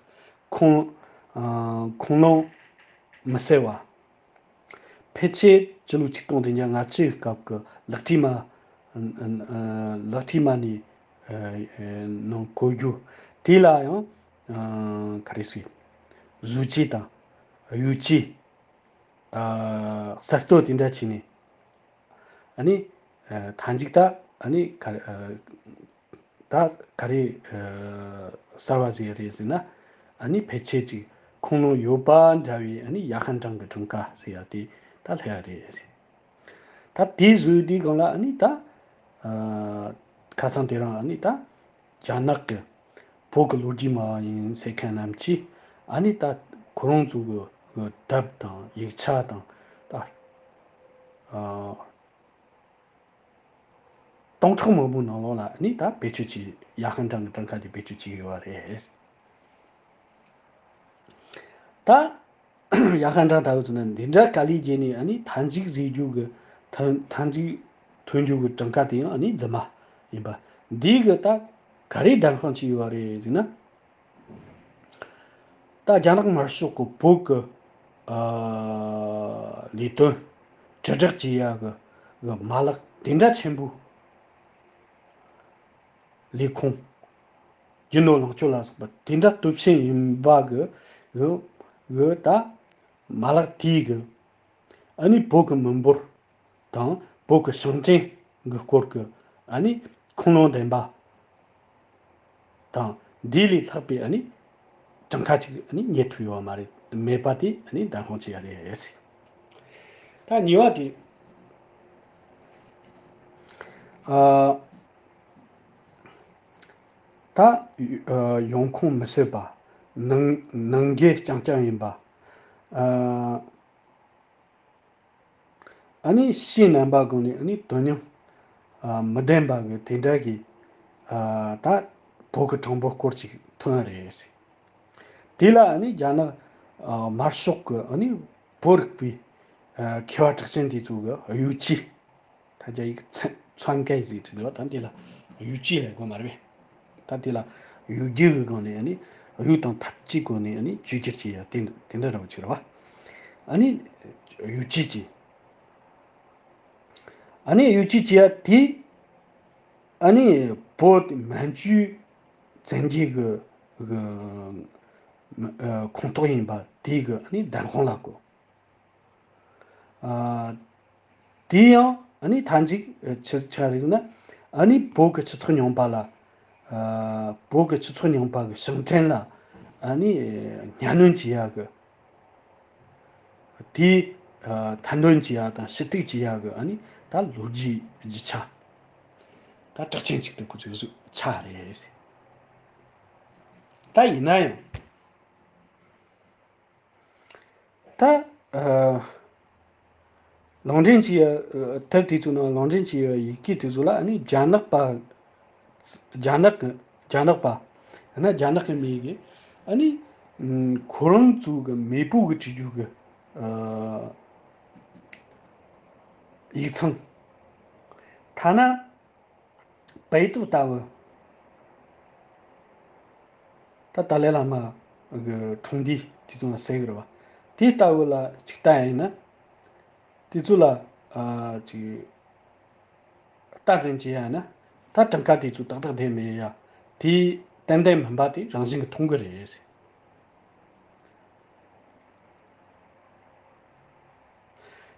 ཁུངས་ཨ་ཁུངས་ལུང་མི་གསལ་བ། ཕལ་ཆེར་སྤྱི་ལོ་ཆིག་སྟོང་བདུན་བརྒྱ་ལྔ་བཅུ་སྐབས་ཀྱི་ལག་བྲིས་མ། ལག་བྲིས་མ་ནས་ནང་བཀོད་རྒྱུ་དེ་ལ་ཡང་ག་རེ་ཟེར། བཟོ་བཅོས་དང་གཡོ་བཅོས་གསར་གཏོད་དེ་འདྲ་བྱས་ནས། ཨ་ནི་མཐའ་མཇུག་ད་ཨ་ནི་ག་རེ། ད་ག་རེ་གསར་བ་ཟིག་རེད་ཟེར་ན། ཨ་ནི་ཕལ་ཆེར་ཅིག་ཁུངས་ལུང་ཡོད་པ་འདྲ་བའི་ཨ་ནི་ཡ་ཧན་ཀྲང་གི་གྲངས་ཀ་ཟེར་ཡ་དེ་ད་སླེབས་ཡ་རེད་ཟེར། ད་དེ་བཟོས་དུས་སྒང་ལ་ཨ་ནི་ད་ཁ་སང་དེ་རིང་ཨ་ནི་ད་རྒྱ་ནག་གི་བོད་ཀྱི་ལོ་རྒྱུས་སྨྲ་བ་ཡིན་ཟེར་མཁན་རྣམས་ཀྱིས་ཨ་ནི་ད་ཁོ་རང་ཚོ་གི་དེབ་དང་ཡིག་ཆ་དང་ད། སྟོང་ཕྲག་མང་པོའི་ནང་ལོགས་ལ་ནི་ད་བེད་སྤྱོད་བྱས། ཡ་ཧན་ཀྲང་གི་གྲངས་ཀ་དེ་བེད་སྤྱོད་བྱས་ཡོད་པ་རེད། ད་ཡ་ཧན་ཀྲང་ལྟ་བུ་ཚོ་ནི་འདི་འདྲ་དཀའ་ལས་བརྒྱབ་ནས་ཨ་ནི་མཐའ་མཇུག་བཟོ་རྒྱུ་གི་མཐའ་མཐའ་མཇུག་ཐོན་རྒྱུ་གི་གྲངས་ཀ་དེ་ཡང་ཨ་ནི་རྫུན་མ་ཡིན་པ། འདི་གི་ད་ག་རེ་བདེན་དཔང་བྱས་ཡོད་པ་རེད་ཟེར་ན། ད་རྒྱ་ནག་དམར་ཤོག་གི་བོད་ཀྱི་ཨ་ལས་དོན་ དྲིལ་བསྒྲགས་བྱེད་ཡ་གི་གི་མ་ལག་དེ་འདྲ་ཆེན་པོའི་ལས་ཁུངས། རྒྱུ་ནོར་ལོངས་སྤྱོད་ལ་སོགས་པ་དེ་འདྲ་སྟོབས་ཆེན་ཡིན་པ་གི་གི་གི་ད་མ་ལག་དེའི་གི་ཨ་ནི་བོད་ཀྱི་མི་འབོར་དང་བོད་ཀྱི་ཞིང་བྲན་གྱི་སྐོར་གྱི་ཨ་ནི་ཁུངས་ལུང་ལྡན་པ་དང་། འདི་ལས་ལྷག་པའི་ཨ་ནི་གྲངས་ཀ་ཅིག་ཨ་ནི་རྙེད་ཐུབ་ཡོད་པ་མ་རེད། མེད་པ་དེ་ཨ་ནི་བདེན་དཔང་བྱེད་ཡ་རེད། ད་གཉིས་པ་དེ། ཨ། ད། ཨ། ཡོང་ཁུངས་མི་གསལ་བ། ནང་ནང་འགལ་རྐྱང་རྐྱང་ཡིན་པ། ཨ། ཨ་ནི་ཕྱིའི་རྣམ་པ་སྒང་ནས་ཨ་ནི་དོན་སྙིང་ཨ་མི་ལྡན་པ་གི་དེ་འདྲ་གི་ཨ་ད་བོད་ཀྱི་གྲངས་འབོར་སྐོར་ཅིག་ཐོན་རེད། དེ་ལ་ཨ་ནི་རྒྱ་ནག་ཨ་དམར་ཤོག་གི་ཨ་ནི་བོད་རིག་པའི་ཨ་མཁས་པ་གྲགས་ཅན་དེ་ཚོ་གི་གཡོ་ཇུས། ད་རྒྱ་ཡིག་ཚན་ཚན་ཀའི་ཟིག་བྲིས་འདུག་ད་འདི་ལ་གཡོ་ཇུས་ལབ་དགོས་མ་རེད་པས། ད་འདི་ལ་གཡོ་སྒྱུ་གི་སྒང་ནས་ཨ་ནི་གཡོ་དང་ཐབས་ཇུས་སྒོ་ནས་ཨ་ནི་བཅོས་བསྒྱུར་བྱེད་ཡ་དེ་དེ་འདྲ་འདྲ་བོ་ཅིག་རེད་པ། ཨ་ནི་གཡོ་ཇུས་ཀྱི། ཨ་ནི་གཡོ་ཇུས་བྱེད་ཡ་དེ། ཨ་ནི་བོད་དེ་མན་ཇུའི་བཙན་རྒྱལ་གི་གི་ཨ་ཁོངས་གཏོགས་ཡིན་པ་དེ་གི་ཨ་ནི་བདེན་དཔང་ལ་གོ། ཨ། དེ་ཡང་ཨ་ནི་མཐའ་མཇུག་ཆི་ཆ་རེད་ན། ཨ་ནི་བོད་ཀྱི་སྤྱི་ཚོགས་རྙིང་པ་ལ། ཨ། བོད་ཀྱི་སྤྱི་ཚོགས་རྙིང་པ་གི་ཞིང་བྲན་ལ་ཨ་ནི་གཉའ་གནོན་བྱེད་ཡ་གི། དེ་ཨ་ཐེར་འདོན་བྱེད་ཡ་དང་ཞུ་གཏུག་བྱེད་ཡ་གི་ཨ་ནི་ད་ལོ་རྒྱུས་རྒྱུ་ཆ་ད་གྲགས་ཅན་ཅིག་ཏུ་ཁོ་ཚོས་བཟོས་ཆ་རེད། ད་ཡིན་ན་ཡང་། ད། ཨ། ལུང་འདྲེན་གྱི་ཨ་དེབ་དེ་ཚོའི་ནང་ལུང་འདྲེན་གྱི་ཡི་གེ་དེ་ཚོ་ལ་ཨ་ནི་རྒྱ་ནག་པ། རྒྱ་ནག་གི་རྒྱ་ནག་པ། ཡང་ན་རྒྱ་ནག་གི་མི་གིས་ཨ་ནི་ཁོ་རང་ཚོ་གི་མེས་པོ་གི་བྲིས་རྒྱུ་གི་ཨ་ཡིག་ཚང་། ཐ་ན། པའེ་ཏུ་ལྟ་བུ། ད་ཏཱ་ལའི་བླ་མ་གི་འཁྲུངས་འདས་དེ་ཚོ་ལ་ཟེར་གི་རེད་བ། དེ་ལྟ་བུ་ལ་ཅིག་ལྟ་ཡིན་ན། དེ་ཚོ་ལ་ཨ་ཅིག་ལྟ་འཛིན་བྱེད་ཡ་ཡིན་ན། ད་གྲངས་ཀ་དེ་ཚོ་ཏག་ཏག་བསྡད་མེད་ཡ། དེ་ཏན་ཏན་མིན་པ་དེ་རང་བཞིན་གྱིས་མཐོང་གི་རེད།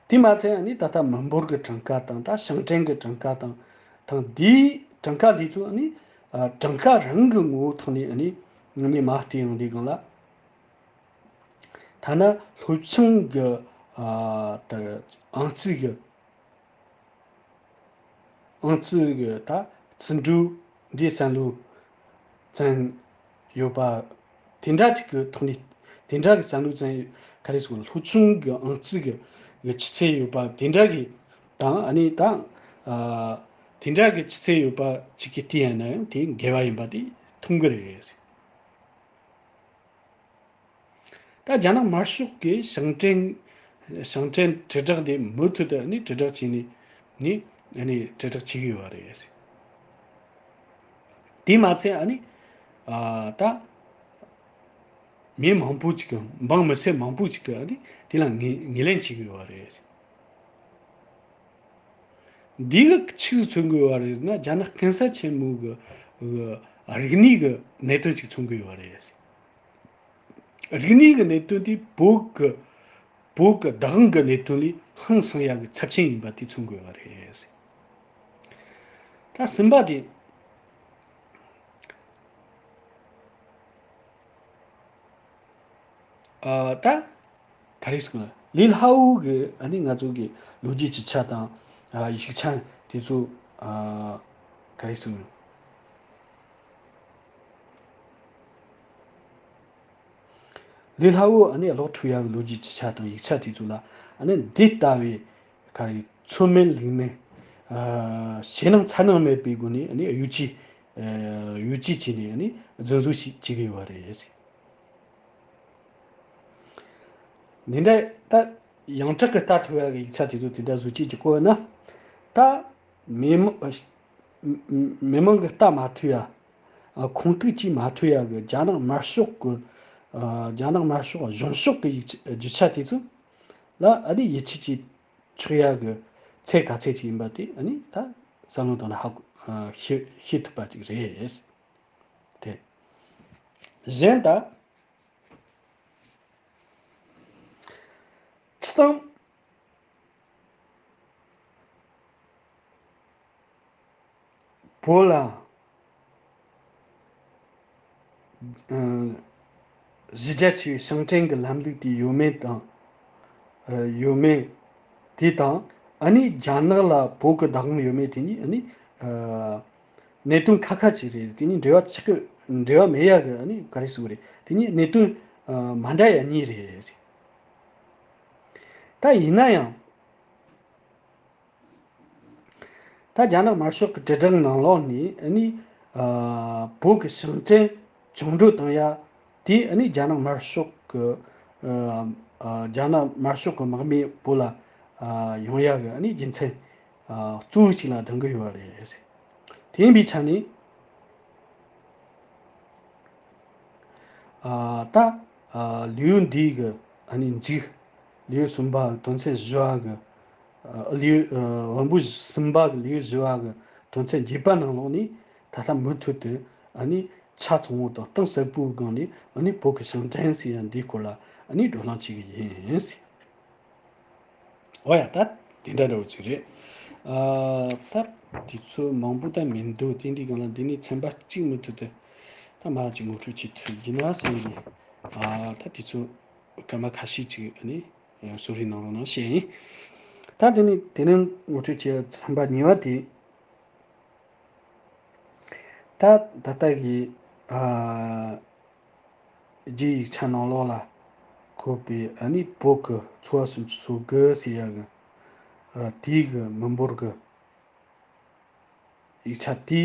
དེ་མ་ཚད་ཨ་ནི་ད་ལྟ་མི་འབོར་གྱི་གྲངས་ཀ་དང་ད་ཞིང་བྲན་གྱི་གྲངས་ཀ་དང་དང་དེའི་གྲངས་ཀ་དེ་ཚོ་ཨ་ནི་ཨ་གྲངས་ཀ་རང་གི་ངོ་བོ་ཐོག་ནས་ཨ་ནི་ངོས་ནས་མ་བལྟས་ཡོང་དུས་སྒང་ལ། ཐ་ན་སློབ་ཆུང་གི་ཨ་ད་ཨང་རྩིས་ཀྱི་ཨང་རྩིས་ཀྱི་ད་རྩིས་འགྲོས་འདྲའི་བསམ་བློ་བཙན་ཡོད་པ། དེ་འདྲ་ཅིག་གི་ཐོག་ནས་དེ་འདྲ་གི་བསམ་བློ་བཙན་ག་རེ་ཟེར་དགོས། སློབ་ཆུང་གི་ཨང་རྩིས་ཀྱི་གི་ཆུ་ཚད་ཡོད་པ་དེ་འདྲ་གི་དང་ཨ་ནི་ད་ཨ་དེ་འདྲ་གི་ཆུ་ཚད་ཡོད་པ་ཅིག་གི་དུས་ཡིན་ན་ཡང་དེ་འགལ་བ་ཡིན་པ་དེ་མཐོང་གི་རེད། ད་རྒྱ་ནག་དམར་ཤོག་གིས་ཞིང་བྲན། ཞིང་བྲན་དྲིལ་བསྒྲགས་དེ་མུ་མཐུད་དུ་ནི་དྲིལ་བསྒྲགས་བྱས་ནས་ནི་ནི་དྲིལ་བསྒྲགས་བྱེད་ཀྱི་ཡོད་རེད། དེ་མ་ཚད་ཨ་ནི་ཨ་ད་མི་མང་པོ་ཅིག་གི་འབངས་མི་སེར་མང་པོ་ཅིག་གི་ཨ་ནི་དེ་ལ་ངོས་ངོས་ལེན་བྱེད་ཀྱི་ཡོད་རེད། འདི་གི་ཆི་ཟིག་མཚོན་གྱི་ཡོད་རེད་ན། རྒྱ་ནག་གོང་ས་ཆེན་མོ་གི་གི་རིག་གནས་གི་གནད་དོན་ཅིག་མཚོན་གྱི་ཡོད་རེད། རིག་གནས་ཀྱི་གནད་དོན་དེ་བོད་ཀྱི་བོད་ཀྱི་བདག་དབང་གི་གནད་དོན་ལས་ཧང་སང་ཡག་གི་ཚབས་ཆེན་ཡིན་པ་དེ་མཚོན་དགོས་པ་རེད། ད་གསུམ་པ་དེ། ཨ་ད་ག་རེ་ཟེར་ལས་སླ་བོ་གི་ཨ་ནི་ང་ཚོ་གི་ལོ་རྒྱུས་ཀྱི་ཆ་དང་ཨ་ཡིག་ཆ་དེ་ཚོ་ཨ་ག་རེ་ཟེར། ལས་སླ་བོ་ཨ་ནི་ཀློག་ཐུབ་ཡག་གི་ལོ་རྒྱུས་ཀྱི་ཆ་དང་ཡིག་ཆ་དེ་ཚོ་ལ་ཨ་ནི་འདི་ལྟ་བུའི་ག་རེ་ཚོད་མེད་ལུགས་མེད། ཨ་ཞེད་སྣང་ཚ་སྣང་མེད་པའི་སྒོ་ནས་ཨ་ནི་གཡོ་ཇུས་ཨ་གཡོ་ཇུས་བྱས་ནས་ཨ་ནི་རྫུན་བཟོ་ཞིག་བྱེད་ཀྱི་ཡོད་པ་རེད། འདི་འདྲ་ད་ཡང་དྲག་གི་ལྟ་ཐུབ་ཡག་གི་ཡིག་ཆ་དེ་ཚོ་དེ་འདྲ་བཟོ་བཅོས་ཀྱི་སྐོར་ན། ད་མི་མང་མི་མང་གི་ལྟ་མ་ཐུབ་ཡ། ཨ་ཁུངས་གཏུགས་བྱེད་མ་ཐུབ་ཡ་གི་རྒྱ་ནག་དམར་ཤོག་གི་ཨ་རྒྱ་ནག་དམར་ཤོག་གཞུང་ཕྱོགས་ཀྱི་ཡིག་ཆ་རྒྱུ་ཆ་དེ་ཚོ་ལ་ཨ་ནི་ཡིད་ཆེས་བྱེད་ ཆགས་ཡག་གི་ཚད་ག་ཚད་ཅིག་ཡིན་པ་དེ་ཨ་ནི་ད་བསམ་བློ་བཏང་ན་ཧ་གོ་ཨ་ཤེས་ཤེས་ཐུབ་པ་ཅིག་རེད། དེ་གཞན་ད། སྤྱིར་བཏང་བོད་ལ་ཨ་གཞི་རྒྱ་ཆེ་བའི་ཞིང་བྲན་གྱི་ལམ་ལུགས་དེ་ཡོད་མེད་དང་ཨ་ཡོད་མེད་དེ་དང་ཨ་ནི་རྒྱ་ནག་ལ་བོད་ཀྱི་བདག་དབང་ཡོད་མེད་དེ་གཉིས་ཨ་ནི་ཨ་གནད་དོན་ཁ་ཁ་ཅིག་རེད། དེ་གཉིས་འབྲེལ་བ་ཆགས་ཀྱི་འབྲེལ་བ་མེད་ཡག་གི་ཨ་ནི་ག་རེ་ཟེར་དགོས་རེད། དེ་གཉིས་གནད་དོན་ཨ་མ་འདྲ་ཡ་གཉིས་རེད། ད་ཡིན་ན་ཡང་། ད་རྒྱ་ནག་དམར་ཤོག་གི་དྲིལ་བསྒྲགས་ནང་ལོགས་ནས་ཨ་ནི་ཨ་བོད་ཀྱི་ཞིང་བྲན་བཅིངས་འགྲོལ་བཏང་ཡ་དེ་ཨ་ནི་རྒྱ་ནག་དམར་ཤོག་གི་ཨ་ཨ་རྒྱ་ནག་དམར་ཤོག་གི་དམག་མིས་བོད་ལ་ཨ་ཡོང་ཡ་གི་ཨ་ནི་རྒྱུ་མཚན་ཨ་གཙོ་བོ་གཅིག་ལ་འདང་གི་ཡོད་རེད། དེ་ཡིན་པའི་ཆ་ནས། ཨ་ད་ཨ་ལེའུ་འདིའི་གི་ཨ་ནི་མཇུག་ལེའུ་གསུམ་པ་གི་དོན་ཚན་བཞི་བ་གི་ཨ་ལེའུ་ཨ་བམ་པོ་གསུམ་པ་གི་ལེའུ་བཞི་བ་གི་དོན་ཚན་བརྒྱད་པ་ནང་ལོགས་ནས་ད་ལྟ་མུ་མཐུད་དུ་ཨ་ནི་ཆ་ཚང་བོ་དང་གཏིང་ཟབ་པོའི་སྒང་ནས་ཨ་ནི་བོད་ཀྱི་ཞིང་བྲན་ཟེར་ཡ་འདིའི་སྐོར་ལ་ཨ་ནི་བགྲོ་གླེང་བྱེད་གི་ཡིན་ཟེར། འོ་ཡ་ད་དེ་འདྲ་འདྲ་བོ་ཅིག་རེད། ཨ་ད་དེ་ཚོ་མང་པོ་ད་མི་འདུག་དེ་འདྲའི་སྒང་ལ་འདི་ནས་ཚན་པ་གཅིག་མུ་མཐུད་དུ་ད་མར་ཅིག་ངོ་སྤྲོད་བྱེད་ཐུབ་ཀྱི་ན་བསམ་གི། ཨ་ད་དེ་ཚོ་སྐར་མ་ཁ་ཤས་ཅིག་ནི་གསོལ་རས་གནང་རོགས་གནང་བཤད་ཡིན། ད་དེ་ནས་དེ་ནས་ངོ་སྤྲོད་བྱེད་ཚན་པ་གཉིས་པ་དེ། ད་ད་ལྟ་གི་ཨ་རྒྱའི་ཡིག་ཆ་ནང་ལོགས་ལ་བཀོད་པའི་ཨ་ནི་བོད་ཀྱི་ཚོ་བ་སུམ་ཅུ་སོ་དགུ་ཟེར་ཡ་གི་ཨ་དེའི་གི་མི་འབོར་གི་ཡིག་ཆ་དེ་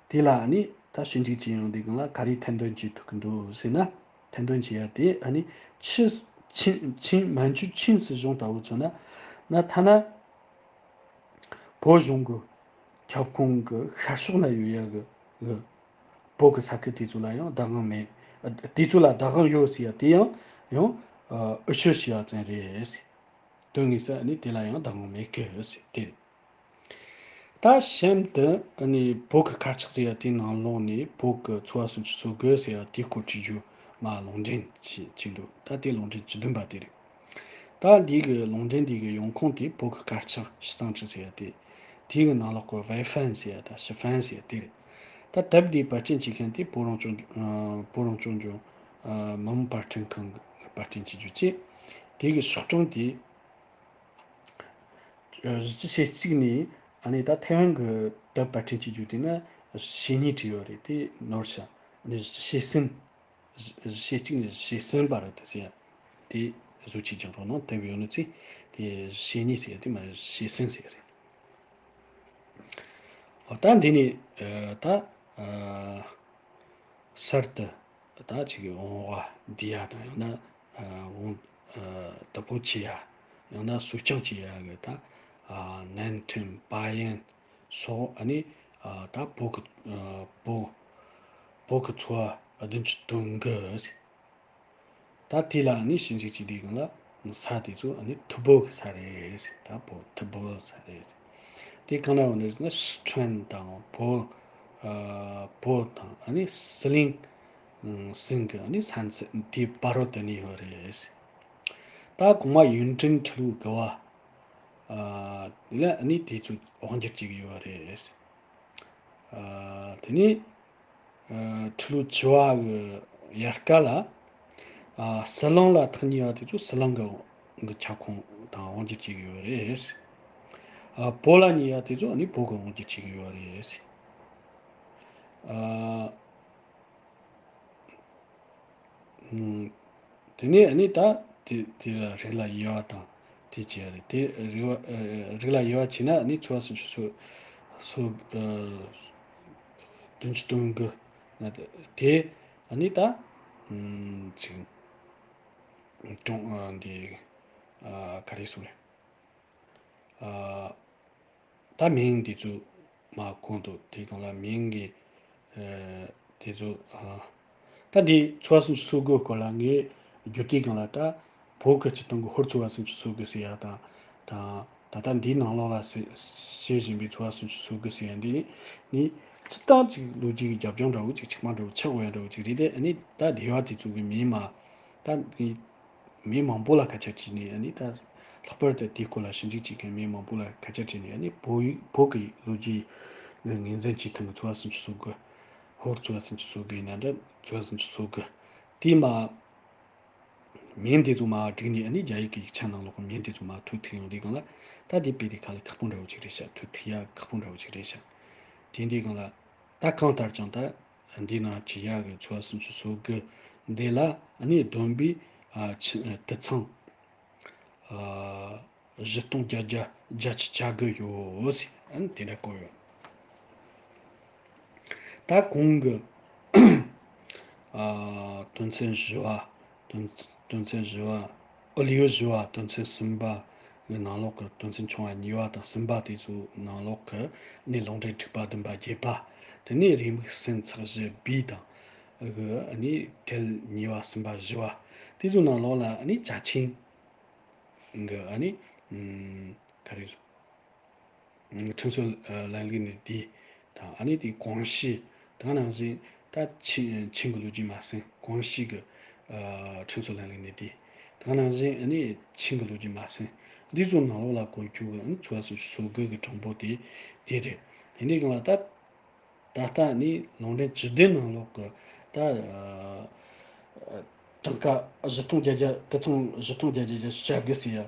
དེ་ལ་ཨ་ནི་ད་ཞིབ་འཇུག་བྱེད་ཡོང་དུས་སྒང་ལ་ག་རེ་ཐེར་འདོན་བྱེད་ཐུབ་ཀྱི་འདུག་ཟེར་ན། ཐེར་འདོན་བྱེད་ཡ་དེ་ཨ་ནི་ཆི་ཆིན་ཆིན་མན་ཇུ་ཆིན་སྲིད་གཞུང་ལྟ་བུ་མཚོན་ན་ན་ཐ་ན། བོད་གཞུང་གི་ཁྱབ་ཁོངས་ཀྱི་ཤར་ཕྱོགས་ན་ཡོད་ཡ་གི་གི་བོད་ཀྱི་ས་ཁུལ་དེ་ཚོ་ལ་ཡང་བདག་དབང་མེད། ཨ་དེ་ཚོ་ལ་བདག་དབང་ཡོད་ཟེར་ཡ་དེ་ཡང་ཡང་ཨ་འུ་ཤོད་བྱས་པ་ཙམ་རེད་ཟེར། དོན་དངོས་སུ་ནི་དེ་ལ་ཡང་བདག་དབང་མེད་གི་ཟེར་དེ་རེད། ད་གཤམ་དུ་ནི་བོད་ཀྱི་དཀར་ཆག་ཟེར་ཡ་དེའི་ནང་ལོགས་ནས་བོད་ཀྱི་ཚོ་བ་སུམ་ཅུ་སོ་དགུ་ཟེར་ཡ་དེའི་སྐོར་བྲིས་རྒྱུ་མ་ལུང་འདྲེན་བྱས་བྱས་འདུག་ད་དེ་ལུང་འདྲེན་བཅུ་བདུན་པ་དེ་རེད། ད་འདི་གི་ལུང་འདྲེན་འདི་གི་ཡོང་ཁུངས་དེ་བོད་ཀྱི་དཀར་ཆག་ཞི་ཙང་ཁྲི་ཟེར་ཡ་དེ། དེ་གི་ནང་ལོགས་ཀྱི་ཝེ་ཧྥན་ཟེར་ཡ་དང་ཞི་ཧྥན་ཟེར་ཡ་དེ་རེད། ད་དེབ་འདི་པར་སྐྲུན་བྱེད་མཁན་དེ་བོད་རང་སྐྱོང་ཨ་བོད་རང་སྐྱོང་ལྗོངས་ཨ་མི་དམངས་པར་སྐྲུན་ཁང་གི་པར་སྐྲུན་བྱེད་རྒྱུ་བྱས། དེ་གི་ཤོག་གྲངས་དེ་ཨ་བཞི་བཅུ་ཞེ་གཅིག་ནས་ཨ་ནི་ད་ཐའེ་ཝན་གྱི་དེབ་པར་སྐྲུན་བྱེད་རྒྱུ་དེ་ན་ཞེ་གཉིས་བྲིས་ཡོད་རེད། དེ་ནོར་ཤག་ཨ་ནི་བཞི་བཅུ་ཞེ་གསུམ། ཞེ་གཅིག་ནས་ཞེ་གསུམ་བར་དུ་ཟེར་ཡ། དེ་བཟོ་བཅོས་རྒྱག་རོགས་གནང་། དེབ་ཡོད་ནི་ཚེ་དེ་ཞེ་གཉིས་ཟེར་ཡ་དེ་མ་རེད། ཞེ་གསུམ་ཟེར་ཡ་རེད། འོ་ད་འདི་ནས་ཨ་ད་ཨ་གསར་དུ་ད་ཅིག་འོང་བ་འདི་ཡ་དང་ཡང་ན་ཨ་འོང་ཨ་དུ་པོ་ཆེ་ཡ་ཡང་ན་གསོ་སྐྱོང་བྱེད་ཡ་གི་ད་ཨ་ནན་ཁྲིན་པ་ཡན་སོགས་ཨ་ནི་ཨ་ད་བོད་གི་ཨ་བོད་བོད་གི་ཚོ་བ་བདུན་ཅུ་དོན་དགུ་ཟེར། ད་དེ་ལ་ཨ་ནི་ཞིབ་འཇུག་བྱེད་དུས་སྒང་ལ་ས་དེ་ཚོ་ཨ་ནི་ཐུ་བོ་གི་ས་རེད་ཟེར། ད་བོད་ཐུ་བོ་ས་རེད་ཟེར། དེ་གང་ན་ཡོད་ནི་ཟེར་ན་སི་ཁྲོན་དང་བོད་ཨ་བོད་དང་ཨ་ནི་ཟི་ལིང་ཨ་ཟིན་གི་ཨ་ནི་ས་མཚམས་དེའི་བར་རོ་དེ་ནས་ཡོད་རེད་ཟེར། ད་གོང་མ་ཡུན་ཀྲིན་ཁྲི་ལོ་དགུ་བ་ཨ་ལ་ཨ་ནི་དེ་ཚོ་དབང་སྒྱུར་བྱེད་ཀྱི་ཡོད་རེད་ཟེར། ཨ་དེ་ནས་ཨ་ཁྲི་ལོ་བཅུ་བ་གི་དབྱར་ཁ་ལ་ཨ་ཟི་ལིང་ལ་ཐག་ཉེ་བ་དེ་ཚོ་ཟི་ལིང་གི་གི་ཁྱབ་ཁོངས་དང་དབང་སྒྱུར་བྱེད་ཀྱི་ཡོད་རེད། ཨ་བོད་ལ་ཉེ་བ་དེ་ཚོ་ཨ་ནི་བོད་གི་དབང་སྒྱུར་བྱེད་ཀྱི་ཡོད་རེད། ཨ་ཨུམ། དེ་ནས་ཨ་ནི་ད་དེ་དེ་ལ་རིགས་ལ་དབྱེ་བ་དང་དེ་བྱས་རེད། དེ་རིགས་བ་ཨ་རིགས་ལ་དབྱེ་བ་བྱས་ན་ཨ་ནི་ཚོ་བ་སུམ་ཅུ་སོ་སོ་ཨ་བདུན་ཅུ་དོན་དགུ་ན་དེ་ཨ་ནི་ད་ཨུམ་ཅིག་ཀྲུང་ཨ་འདི་ཨ་ག་རེ་ཟེར་རེད། ཨ་ད་མིང་འདི་ཚོ་མ་གོ་འདུག་དེ་སྒང་ལ་མིང་གི་ཨ་དེ་ཚོ་ཨ་ད་འདི་ཚོ་བ་སུམ་ཅུ་སོ་དགུ་སྐོར་ལ་ངས་བརྗོད་དུས་སྒང་ལ་ད་བོད་ཀྱི་སྤྱི་དོན་གྱི་ཧོར་ཚོ་བ་སུམ་ཅུ་སོ་དགུ་ཟེར་ཡ་དང་དང་ ད་ལྟ་འདིའི་ནང་ལོགས་ལ་ཟེར་བཤད་བཞིན་པའི་ཚོ་བ་སུམ་ཅུ་སོ་དགུ་ཟེར་ཡ་འདི་ནི་ནི་སྤྱིར་བཏང་ཅིག་ལོ་རྒྱུས་ཀྱི་རྒྱབ་ལྗོངས་འདྲ་བོ་ཅིག་ཆགས་མ་འདྲ་བོ་ཆགས་འོས་འདྲ་བོ་ཅིག་རེད་དེ། ཨ་ནི་ད་སྡེ་བ་དེ་ཚོ་གི་མིང་མ་ད་ནི་མི་མང་པོ་ལ་སྐད་ཆ་དྲིས་ནས། ཨ་ནི་ད་ལྷག་པར་དུ་དེའི་སྐོར་ལ་ཞིབ་འཇུག་བྱེད་མཁན་མི་མང་པོ་ལ་སྐད་ཆ་དྲིས་ནས། ཨ་ནི་བོད་ཡིག་བོད་ཀྱི་ལོ་རྒྱུས་ལ་ངོས་འཛིན་བྱེད་ཐུབ་པའི་ཚོ་བ་སུམ་ཅུ་སོ་དགུ། ཧོར་ཚོ་བ་སུམ་ཅུ་སོ་དགུ་ཡིན་ན་འདྲ། ཚོ་བ་སུམ་ཅུ་སོ་དགུ་དེའི་མ་མིང་དེ་ཚོ་མ་བསྒྲིགས་ནས། ཨ་ནི་རྒྱ་ཡིག་གི་ཡིག་ཆ་ནང་ལོགས་ཀྱི་མིང་དེ་ཚོ་མ་ཐོ་ཐུག་ཡོང་དུས་སྒང་ལ། ད་དེ་དཔེ་དེ་ཁ་ལ་ཁག་པོ་འདྲ་བོ་ཅིག་རེད་ཤག་ཐོ་ཐུག་ཡ་ཁག་པོ་འདྲ་བོ་ཅིག་རེད་ཤག་དེ་འདི་སྒང་ལ་ད་གང་ལྟར་ཀྱང་ད་འདི་ན་བྲིས་ཡག་གི་ཚོ་བ་སུམ་ཅུ་སོ་དགུ་འདི་ལ། ཨ་ནི་བསྡོམས་པས་ཨ་ཆི་དུད་ཚང་ཨ་བཞི་སྟོང་བརྒྱད་བརྒྱ་བརྒྱད་ཅུ་གྱ་དགུ་ཡོད་ཟེར། ཨ་ནི་དེ་འདྲ་བཀོད་ཡོད། ད་གོང་གི་ཨ་དོན་ཚན་བཞི་བ། དོན་དོན་ཚན་བཞི་བ། ཨོ་ལེའུ་བཞི་བ་དོན་ཚན་གསུམ་པ་གི་ནང་ལོགས་ཀྱི་དོན་ཚན་ཆུང་བ་གཉིས་པ་དང་གསུམ་པ་དེ་ཚོའི་ནང་ལོགས་ཀྱི་ནི་ལུང་འདྲེན་དྲུག་པ་བདུན་པ་བརྒྱད་པ། དེ་ནས་རེའུ་མིག་སུན་ཚགས་བཞི་བི་དང་གི་ནི་ཁྲིད་གཉིས་པ་གསུམ་པ་བཞི་བ་དེ་ཚོའི་ནང་ལོགས་ལ་ནི་ཅ་ཆིང་གི་ནི་ག་རེ་ཁྲིམས་སྲོལ་ལམ་ལུགས་ནི་འདི་དང་། ཨ་ནི་དེ་གོང་ཞུས་དང་ནང་བཞིན། ད་ཆིང་ཆིང་གི་ལོ་རྒྱུས་མ་ཟིན་གོང་ཞུས་ཀྱི་ཁྲིམས་སྲོལ་ལམ་ལུགས་ནི་འདི་དང་ནང་བཞིན། ཨ་ནི་ཆིང་གི་ལོ་རྒྱུས་མ་ཟིན་འདི་ཚོ་ནང་ལོགས་ལ་བཀོད་རྒྱུ་གི་ཚོ་བ་སུམ་ཅུ་སོ་དགུ་གི་གྲངས་འབོར་དེ་དེ་རེད། དེ་འདྲའི་སྒང་ལ་ད་ད་ལྟ་ནི་ལུང་འདྲེན་བཅུ་བདུན་ནང་ལོགས་ཀྱི་ད་གྲངས་ཀ་བཞི་སྟོང་བརྒྱད་བརྒྱ། དུད་ཚང་བཞི་སྟོང་བརྒྱད་བརྒྱ་བརྒྱད་ཅུ་གྱ་དགུ་ཟེར་ཡ་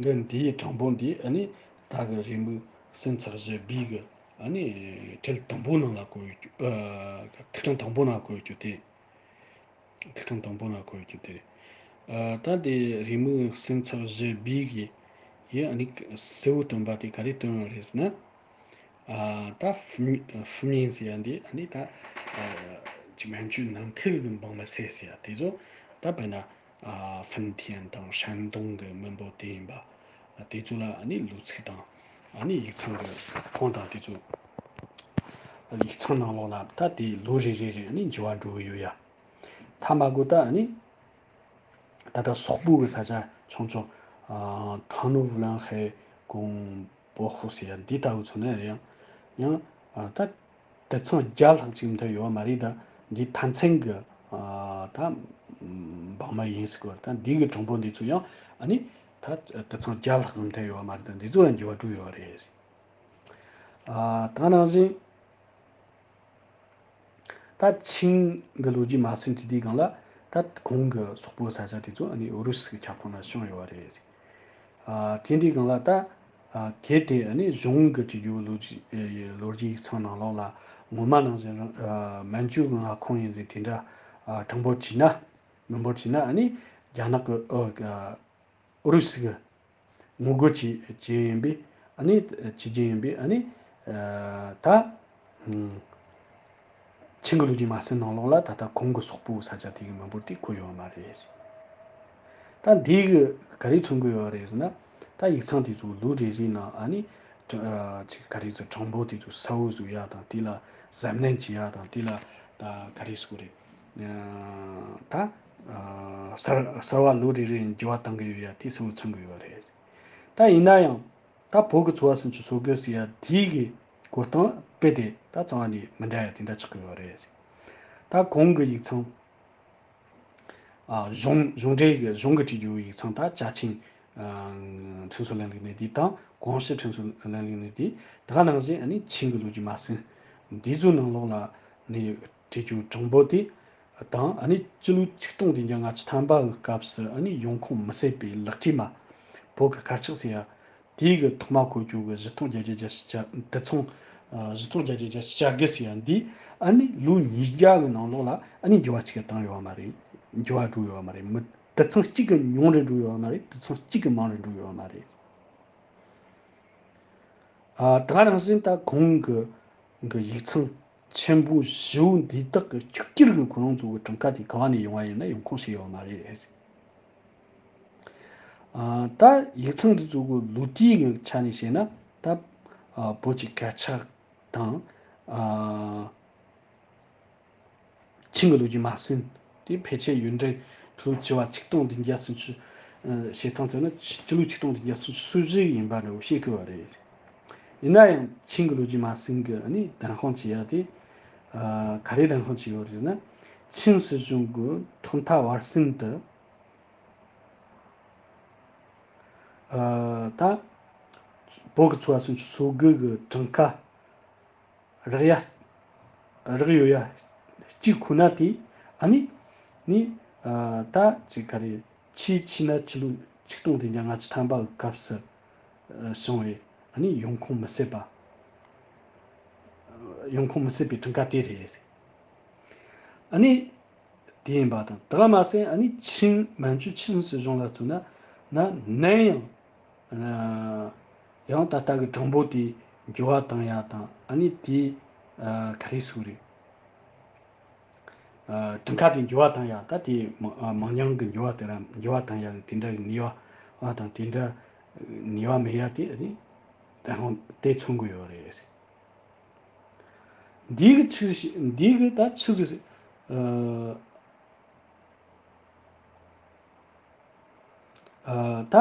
འདི་འདིའི་གྲངས་འབོར་འདི། ཨ་ནི་ད་གི་རེའུ་མིག་སུན་ཚགས་བཞི་བི་གི་ཨ་ནི་ཁྲིད་དང་པོ་ནང་ལ་བཀོད་ཡོད་རྒྱུ། ཨ་ཐིག་ཕྲེང་དང་པོ་ནང་བཀོད་ཡོད་རྒྱུ་དེ། ཐིག་ཕྲེང་དང་པོ་ནང་བཀོད་ཡོད་རྒྱུ་དེ་རེད། ཨ་ད་དེ་རེའུ་མིག་སུན་ཚགས་བཞི་བི་གི་ཡི་ཨ་ནི་གསལ་བོ་སྟོན་པ་དེ་ག་རེ་སྟོན་པ་རེད་ཟེར་ན། ཨ་ད་ཧྥུ་ཧྥུ་མིན་ཟེར་ཡ་འདི། ཨ་ནི་ད་ཨ་ཅིག་མན་ཇུ་ནང་ཁུལ་གྱི་འབངས་མི་སེ་ཟེར་ཡ་དེ་ཚོ། ད་དཔེར་ན་ཨ་ཧྥིན་ཐིན་དང་ཧྲན་ཏུང་གི་མི་འབོར་དེ་ཡིན་པ། ཨ་དེ་ཚོ་ལ་ཨ་ནི་ལོ་ཚིགས་དང་། ཨ་ནི་ཡིག་ཚང་གི་ཁོངས་དང་དེ་ཚོ། ཡིག་ཚང་ནང་ལོགས་ལ་ད་དེ་ལོ་རེ་རེ་རེ་ཨ་ནི་འགྱུར་བ་འགྲོ་གི་ཡོད་ཡ། ཐ་མ་གོ་ད་ཨ་ནི་ད་ལྟ་སོག་པོ་གི་ས་ཆ་ཆུང་ཆུང་ཨ་ཐང་ནུ་ཝུ་ལན་ཧེ་ཀོང་པོ་ཧུ་ཟེར་ཡ་འདི་ལྟ་བུ་ཚོ་ནས་ཡང་ཡང་ཨ་ད་དུད་ཚང་བརྒྱ་ལྷག་ཅིག་མཐོ་ཡོད་མ་རེད། ད་འདི་མཐའ་མཚན་གི་ཨ་ད་འབངས་མི་ཡིན་ཟེར་གོ། ད་འདི་གི་གྲངས་འབོར་འདི་ཚོ་ཡང་ཨ་ནི་ད་དུད་ཚང་བརྒྱ་ལྷག་མཐོ་ཡོད་མ་རེད། ད་འདི་ཚོ་ལ་འགྱུར་བ་འགྲོ་ཡོད་རེད། ཨ་ད་ནང་བཞིན། ད་ཆིང་གི་ལོ་རྒྱུས་མ་ཟིན་དུས་དེའི་སྒང་ལ། ད་གོང་གི་སོག་པོ་ས་ཆ་དེ་ཚོ་ཨ་ནི་ཨུ་རུ་སུ་གི་ཁྱབ་ཁོངས་ན་བྱུང་ཡོད་པ་རེད། ཨ་དེ་འདྲའི་སྒང་ལ་ད་ཨ་གལ་ཏེ་ཨ་ནི་གཞུང་གི་བྲིས་རྒྱུ་ལོ་རྒྱུས་ཨེ་ལོ་རྒྱུས་ཡིག་ཚང་ནང་ལོགས་ལ་ངོ་མ་ནང་བཞིན་རང་ཨ་མན་ཇུ་གི་མངའ་ཁོངས་ཡིན་ཟིན་དེ་འདྲ་ཨ་གྲངས་འབོར་བྲིས་ན། མི་འབོར་བྲིས་ན། ཨ་ནི་རྒྱ་ནག་གི་ཨ་ཨུ་རུ་སུ་གི་ངོ་རྒོལ་བྱེད་བྱེད་ཡིན་པས། ཨ་ནི་བྱེད་རྒྱུ་ཡིན་པས། ཨ་ནི་ཨ་ད་ཨུམ་ཆིང་གི་ལོ་རྒྱུས་མ་ཟིན་ནང་ལོགས་ལ་ད་ལྟ་གོང་གི་སོག་པོའི་ས་ཆ་དེ་གི་མི་འབོར་དེ་བཀོད་ཡོད་མ་རེད། ད་འདི་གི་ག་རེ་མཚོན་གི་ཡོད་རེད་ཟེར་ན། ད་ཡིག་ཚང་དེ་ཚོ་ལོ་རེ་རེ་ནང་ཨ་ནི་ཨ་ཅིག་ག་རེ་ཟེར། གྲངས་འབོར་དེ་ཚོ་གསལ་བོ་བཟོ་ཡ་དང་། དེ་ལ་གཟབ་ནན་བྱེད་ཡ་དང་། དེ་ལ་ད་ག་རེ་ཟེར་དགོས་རེད། ད་གསར་གསར་བ་ལོ་རེ་རེ་འགྱུར་བ་གཏང་གི་ཡོད་ཡ་དེ་གསལ་བོ་མཚོན་གི་ཡོད་རེད། ད་ཡིན་ན་ཡང་ད་བོད་ཀྱི་ཚོ་བ་སུམ་ཅུ་སོ་དགུ་ཟེར་ཡ་དེའི་གི་བཀོད་སྟངས་དཔེ་དེ་ད་རྩ་བ་ནས་མི་འདྲ་ཡ་དེ་འདྲ་ཆགས་གི་ཡོད་རེད། ད་གོང་གི་ཡིག་ཚང་ཨ་གཞུང་གཞུང་འབྲེལ་གྱི་གཞུང་གི་བྲིས་རྒྱུ་ཡིག་ཚང་། ད་ཅ་ཆིང་ཨ་ཁྲིམས་སྲོལ་ལམ་ལུགས་ནི་འདི་དང་། གོང་ཞུས་ཁྲིམས་སྲོལ་ལམ་ལུགས་ནི་འདི། ད་ག་ནང་བཞིན་ཨ་ནི་ཆིང་གི་ལོ་རྒྱུས་མ་ཟིན་འདི་ཚོའི་ནང་ལོགས་ལ་ནི་བྲིས་རྒྱུ་གྲངས་འབོར་དེ་དང་། ཨ་ནི་སྤྱི་ལོ་ཆིག་སྟོང་བདུན་བརྒྱ་ལྔ་བཅུ་ཐམ་པ་གི་སྐབས་སུ་ཨ་ནི་ཡོང་ཁུངས་མི་གསལ་བའི་ལག་བྲིས་མ་བོད་ཀྱི་དཀར་ཆག་ཟེར་ཡ་དེའི་གི་ཐོག་མ་བཀོད་རྒྱུ་གི་བཞི་སྟོང་བརྒྱད་བརྒྱ་བརྒྱད་ཅུ་གྱ་དུད་ཚང་ཨ་བཞི་སྟོང་བརྒྱད་བརྒྱ་བརྒྱད་ཅུ་གྱ་དགུ་ཟེར་ཡ་འདི་ཨ་ནི་ལོ་ཉིས་བརྒྱ་གི་ནང་ལོགས་ལ་ཨ་ནི་འགྱུར་བ་གཅིག་ཀྱང་བཏང་ཡོད་པ་མ་རེད། འགྱུར་བ་འགྲོ་ཡོད་པ་མ་རེད། མི་དུད་ཚང་གཅིག་གི་ཉུང་རུ་འགྲོ་ཡོད་པ་མ་རེད། དུད་ཚང་གཅིག་གི་མང་རུ་འགྲོ་ཡོད་པ་མ་རེད། ཨ་ད་ག་ནང་བཞིན་ད་གོང་གི་གི་ཡིག་ཚང་ཆེན་པོ་བཞི་བོ་འདི་དག་གི་གཅིག་གྱུར་གྱི་ཁོ་རང་ཚོ་གི་གྲངས་ཀ་དེ་ག་བ་ནས་ཡོང་བ་ཡིན་ན་ཡོང་ཁུངས་ཤིག་ཡོད་མ་རེད། ཨ་ད་ཡིག་ཚང་འདི་ཚོ་གི་ལོ་དུས་ཀྱི་ཆ་ནས་བཤད་ན། ད་ཨ་བོད་ཀྱི་སྐད་ཆ་དང་ཨ་ཆིང་གི་ལོ་རྒྱུས་མ་ཟིན་དེ་ཕལ་ཆེར་ཡུན་འབྲེལ་ལོ་བཅུ་བ་ཆིག་སྟོང་བདུན་བརྒྱ་སུམ་ཅུ་ བཤད་སྟངས་ཚོ་ནི་སྤྱི་ལོ་ཆིག་སྟོང་དང་བརྒྱད་བརྒྱ་སུམ་ཅུ་སོ་བཞི་ཡིན་པ་འདྲ་བོ་བཤད་གི་ཡོད་རེད། ཡིན་ན་ཡང་ཆིང་གི་ལོ་རྒྱུས་མ་ཟིན་གི་ཨ་ནི་བདེན་དཔང་བྱེད་ཡ་དེ་ག་རེ་བདེན་དཔང་བྱེད་ཡོད་རེད་ཟེར་ན། ཆིང་སྲིད་གཞུང་གི་ཐོག་མཐའ་བར་གསུམ་དུ་ད་བོད་ཀྱི་ཚོ་བ་སུམ་ཅུ་སོ་དགུ་གི་གྲངས་ཀ་རག་ཡ། རག་ཡོད་ཡ། གཅིག་ཁོ་ན་དེ་ཨ་ནི་ནི་ད་ཅིག་ག་རེ་ཆེས་ཆེ་ན་ཕྱི་ལོ་ཆིག་སྟོང་དང་བརྒྱད་བརྒྱ་ལྔ་བཅུ་ཐམ་པ་གི་སྐབས་སུ་བྱུང་བའི་ཨ་ནི་ཡོང་ཁུངས་མི་སྲིད་པ། ཡོང་ཁུངས་མི་སྲིད་པའི་གྲངས་ཀ་དེ་རེད། ཨ་ནི་དེ་ཡིན་པ་དང་། དེ་ག་མ་ཟད་ཨ་ནི་ཆིང་། མན་ཇུ་ཆིང་སྲིད་གཞུང་ལ་མཚོན་ན་ན་ནན་ཡང་ཡང་ད་ལྟ་གི་གྲངས་འབོར་དེ་འགྱུར་བ་བཏང་ཡ་དང་། ཨ་ནི་དེ་ག་རེ་ཟེར་རེད། གྲངས་ཀ་དེ་འགྱུར་བ་བཏང་ཡ། ད་དེ་མང་ཉུང་གི་འགྱུར་བ་དེ་ར་འགྱུར་བ་བཏང་ཡ་གི་དེ་འདྲ་གི་ནུས་པ་དང་། དེ་འདྲ་ནུས་པ་མེད་ཡ་དེ་ཨ་ནི་ད་ཧང་དེ་མཚོན་གི་ཡོད་རེད། འདི་གི་ཆི་ཟིག་འདི་གི་ད་ཆི་ཟིག་ཨ་ཨ་ད་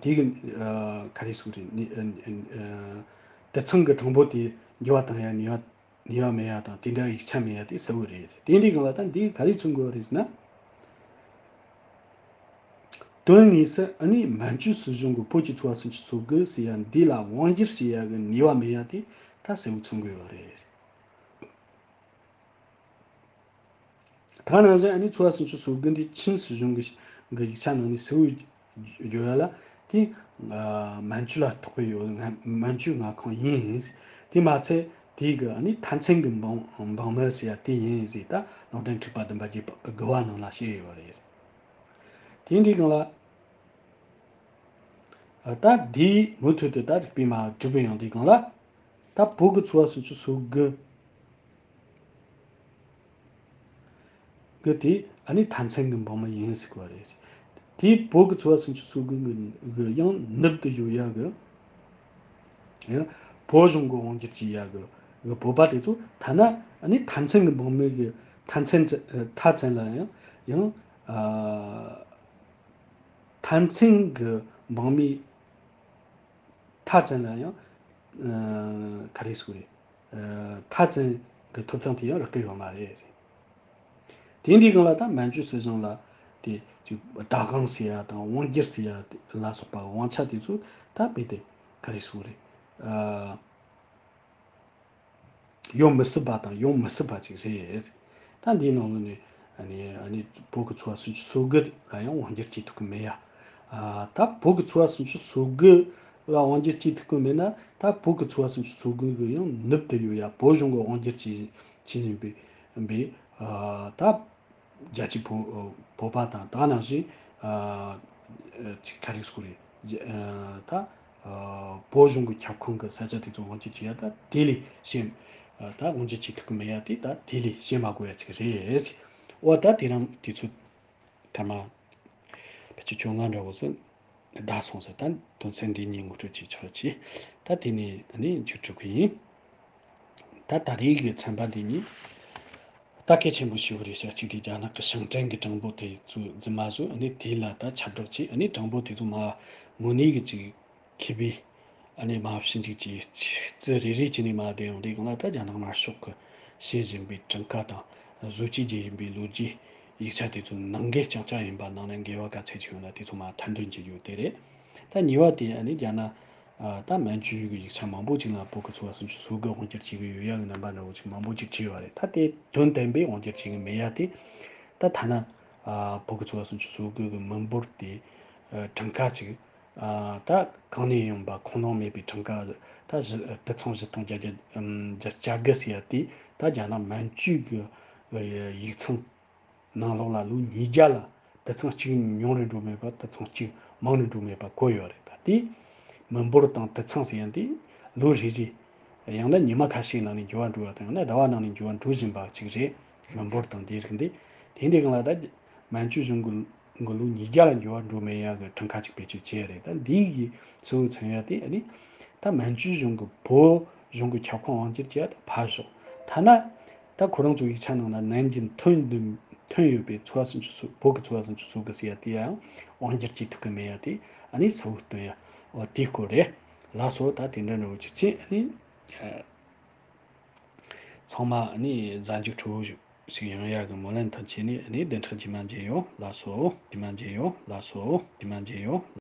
འདི་གི་ཨ་ག་རེ་ཟེར་རེད། ནི་ཨ་ཨ་ཨ་དེ་ཚང་གི་གྲངས་འབོར་དེ་འགྱུར་བ་བཏང་ཡ་ནུས་པ་ནུས་པ་མེད་ཡ་དང་། དེ་འདྲ་ཡིག་ཆ་མེད་ཡ་དེ་གསལ་བོ་རེད། དེ་འདྲའི་སྒང་ལ་ད་འདི་གི་ག་རེ་མཚོན་དགོས་རེད་ཟེར་ན། དོན་དངོས་སུ་ཨ་ནི་མན་ཇུ་སྲིད་གཞུང་གི་བོད་ཀྱི་ཚོ་བ་སུམ་ཅུ་སོ་དགུ་ཟེར་ཡ་འདི་ལ་དབང་སྒྱུར་བྱེད་ཡ་གི་ནུས་པ་མེད་ཡ་དེ་ད་གསལ་བོ་མཚོན་གི་ཡོད་རེད། ད་ནང་བཞིན་ཨ་ནི་ཚོ་བ་སུམ་ཅུ་སོ་དགུ་འདི་ཆིང་སྲིད་གཞུང་གི་གི་ཡིག་ཆ་ནང་ནས་གསལ་བོ་བརྗོད་ཡ་ལ་དེ་མན་ཇུ་ལ་གཏོགས་ཀྱི་ཡོད། མན་ཇུ་མངའ་ཁོངས་ཡིན། དེ་མ་ཚད་དེ་གི་ཨ་ནི་མཐའ་མཚན་གི་འབངས་འབངས་མི་ཟེར་ཡ་དེ་ཡིན་ཟེར། ད་ལུང་བསྟན་ཁྲི་པ་བདུན་པ་རྒྱལ་པོ་དགུ་བ་ནང་ལ་བཤད་ཡོད་རེད། དེ་འདི་སྒང་ལ་ད་དེའི་མུ་མཐུད་དུ་ད་རིགས་པས་མ་གྲུབ་པའི་ཡང་དེ་སྒང་ལ་ད་བོད་ཀྱི་ཚོ་བ་སུམ་ཅུ་སོ་དགུ་གི་དེ་ཨ་ནི་མཐའ་མཚན་གྱི་འབངས་མི་ཡིན་ཟེར་གོ་རེད། དེའི་བོད་ཀྱི་ཚོ་བ་སུམ་ཅུ་སོ་དགུ་གི་གི་ཡང་ནུབ་ཏུ་ཡོད་ཡ་གི་ཡང་བོད་གཞུང་གི་དབང་སྒྱུར་བྱེད་ཡ་གི་གི་བོད་པ་དེ་ཚོ་ཐ་ན་ཨ་ནི་མཐའ་མཚན་གྱི་འབངས་མི་གི་མཐའ་མཚན་ཚ་མཐའ་ཚན་ལ་ཡང་ཡང་ཨ་མཐའ་མཚན་གྱི་འབངས་མི་མཐའ་ཚན་ལ་ཡང་ཨ་ག་རེ་ཟེར་རེད། མཐའ་ཚན་གྱི་ཐོབ་ཐང་དེ་ཡང་རག་གི་ཡོད་མ་རེད། དེ་འདི་སྒང་ལ་ད་མན་ཇུ་སྲིད་གཞུང་ལ་དེ་ཅིག་བདག་དབང་ཟེར་ཡ་དང་དབང་སྒྱུར་ཟེར་ཡ་ལ་སོགས་པ་དབང་ཆ་དེ་ཚོ་ད་རྦད་དེ་ག་རེ་ཟེར་རེད། ཨ་ཡོང་མི་སྲིད་པ་དང་ཡོང་མི་སྲིད་པ་ཅིག་རེད། ད་འདིའི་ནང་ལོགས་ནས་ཨ་ནི་ཨ་ནི་བོད་ཀྱི་ཚོ་བ་སུམ་ཅུ་སོ་དགུ་ལ་ཡང་དབང་སྒྱུར་བྱེད་ཐུབ་ཀྱི་མེད་ཡ། ཨ་ད་བོད་ཀྱི་ཚོ་བ་སུམ་ཅུ་སོ་དགུ་ལ་དབང་སྒྱུར་བྱེད་ཐུབ་ཀྱི་མེད་ན། ད་བོད་ཀྱི་ཚོ་བ་སུམ་ཅུ་སོ་དགུ་གི་ཡང་ནུབ་ཏུ་ཡོད་ཡ་བོད་གཞུང་གི་དབང་སྒྱུར་བྱེད་བྱེད་བཞིན་པའི་པའི་ཨ་ད་རྒྱ་ཆེ་བོད་བོད་པ་དང་། ད་ནང་བཞིན་ཨ་ཅིག་ག་རེ་ཟེར་རེད། ད་ཨ་བོད་གཞུང་གི་ཁྱབ་ཁོངས་ཀྱི་ས་ཆ་དེ་ཚོ་དབང་སྒྱུར་བྱེད་ཡ་ད་དེ་ལས་གཞན་ད་དབང་སྒྱུར་བྱེད་ཐུབ་ཀྱི་མེད་ཡ་དེ་ད་དེ་ལས་བཤད་མ་དགོས་ཡ་ཅིག་རེད། འོ་ད་དེ་རིང་དུས་ཚོད་ཐ་མ་ཕལ་ཆེར་བཅོ་ལྔ་འདྲ་བོ་ཟིག་བརྡ་སོང་ཟེར། ད་དོན་ཚན་འདི་གཉིས་ངོ་སྤྲོད་བྱས་ཆོག་ཅིག་ད་དེ་ནས་ནི་མཇུག་སྒྲུབ་གི་ཡིན། ད་ད་རེས་ཀྱི་ཚན་པ་འདི་ནི་ད་གལ་ཆེན་པོ་ཞེ་པོ་རེད་ཤག་གཅིག་དེ་རྒྱ་ནག་གི་ཞིང་བྲན་གྱི་གྲངས་འབོར་དེ་ཚོ་རྫུན་མ་བཟོས། ཨ་ནི་དེ་ལ་ད་ཁྱབ་བསྒྲགས་བྱས། ཨ་ནི་གྲངས་འབོར་དེ་ཚོ་མ་དངོས་གནས་ཀྱི་ཅིག་མཁས་པའི་ཨ་ནི་མ་ཕྱིན་ཅིག་ཅིག་རྩིས་རེ་རེ་བྱས་ནས་མ་བསྡད་ཡོང་དུས་སྒང་ལ། ད་རྒྱ་ནག་དམར་ཤོག་གི་བཤད་བཞིན་པའི་གྲངས་ཀ་དང་བཟོ་བཅོས་བྱེད་བཞིན་པའི་ལོ་རྒྱུས་ཡིག་ཆ་དེ་ཚོ་ནང་འགལ་རྐྱང་རྐྱང་ཡིན་པ་ནང་ནས་འགལ་བ་ག་ཚད་ཅིག་ཡོད་ན་དེ་ཚོ་མ་ཐེར་འདོན་བྱེད་རྒྱུ་དེ་རེད། ད་གཉིས་པ་དེ་ཨ་ནི་རྒྱ་ནག་ཨ་ད་མན་ཇུ་གི་ཡིག་ཆ་མང་པོ་ཅིག་ལ་བོད་ཀྱི་ཚོ་བ་སུམ་ཅུ་སོ་དགུ་དབང་སྒྱུར་བྱེད་ཀྱི་ཡོད་ཡ་གི་རྣམ་པ་འདྲ་བོ་ཅིག་མང་པོ་ཅིག་བྲིས་པ་རེད། ད་དེ་དོན་དམ་པའི་དབང་སྒྱུར་བྱེད་ཀྱི་མེད་ཡ་དེ། ད་ཐ་ན་ཨ་བོད་ཀྱི་ཚོ་བ་སུམ་ཅུ་སོ་དགུ་གི་མི་འབོར་དེ་ཨ་གྲངས་ཀ་ཅིག་ཨ་ད་གང་ནས་ཡོང་པ་ཁུངས་ལུང་མེད་པའི་གྲངས་ཀ་ད་བཞི་དུད་ཚང་བཞི་སྟོང་བརྒྱད་བརྒྱ་ཨམ་བརྒྱད་བརྒྱད་དགུ་ཟེར་ཡ་དེ། ད་རྒྱ་ནག་མན་ཇུ་གི་ཡིག་ཚང་ནང་ལོགས་ལ་ལོ་ཉིས་བརྒྱ་ལ་དུད་ཚང་གཅིག་ཉུང་རུ་འགྲོ་མེད་པ། དུད་ཚང་གཅིག་མང་རུ་འགྲོ་མེད་པ་བཀོད་ཡོད་རེད། ད་དེ་མི་འབོར་དང་དུད་ཚང་ཟེར་ཡ་དེ་ལོ་རེ་རེ་ཡང་ན་ཉི་མ་ཁ་ཤས་ནང་ནས་འགྱུར་བ་འགྲོ་བ་དང་། ཡང་ན་ཟླ་བ་ནང་ནས་འགྱུར་བ་འགྲོ་བཞིན་པ་ཅིག་རེད། མི་འབོར་དང་དེ་རིགས་འདི། དེ་འདི་སྒང་ལ་ད་མན་ཇུ་གཞུང་གི་གི་ལོ་ཉིས་བརྒྱ་ལ་འགྱུར་བ་འགྲོ་མེད་ཡ་གི་གྲངས་ཀ་ཅིག་བེད་སྤྱོད་བྱས་རེད། ད་འདི་གི་གཙོ་བོ་མཚོན་ཡ་དེ་ཨ་ནི་ད་མན་ཇུ་གཞུང་གི་བོད་གཞུང་གི་ཁྱབ་ཁོངས་དབང་སྒྱུར་བྱས་ཡ་ད་ཕར་ཞོག་ཐ་ན་ད་ཁོ་རང་ཚོ་ཡིག་ཆ་ནང་ན་ནན་གྱི་ཐོན་འདི་ ཐོན་ཡོད་པའི་ཚོ་བ་སུམ་ཅུ་སོ་བོད་ཀྱི་ཚོ་བ་སུམ་ཅུ་སོ་དགུ་ཟེར་ཡ་དེ་ཡང་དབང་སྒྱུར་བྱེད་ཐུབ་ཀྱི་མེད་ཡ་དེ་ཨ་ནི་གསལ་བོ་སྟོན་ཡ། འོ་དེའི་སྐོར་རེད། ལགས་སོ། ད་དེ་འདྲ་འདྲ་བོ་ཅིག་ཚེ་ཨ་ནི་ཚང་མ་ཨ་ནི་གཟའ་མཇུག་ཁྲོ་བོ་ཞིག་ཡོང་ཡ་གི་སྨོན་ལམ་དང་བཅས་ནས་ཨ་ནི་བདུན་ཕྲག་རྗེས་མ་མཇལ་ཡོང་། ལགས་སོ། རྗེས་མ་མཇལ་ཡོང་། ལགས་སོ། རྗེས་མ་མཇལ་ཡོང་།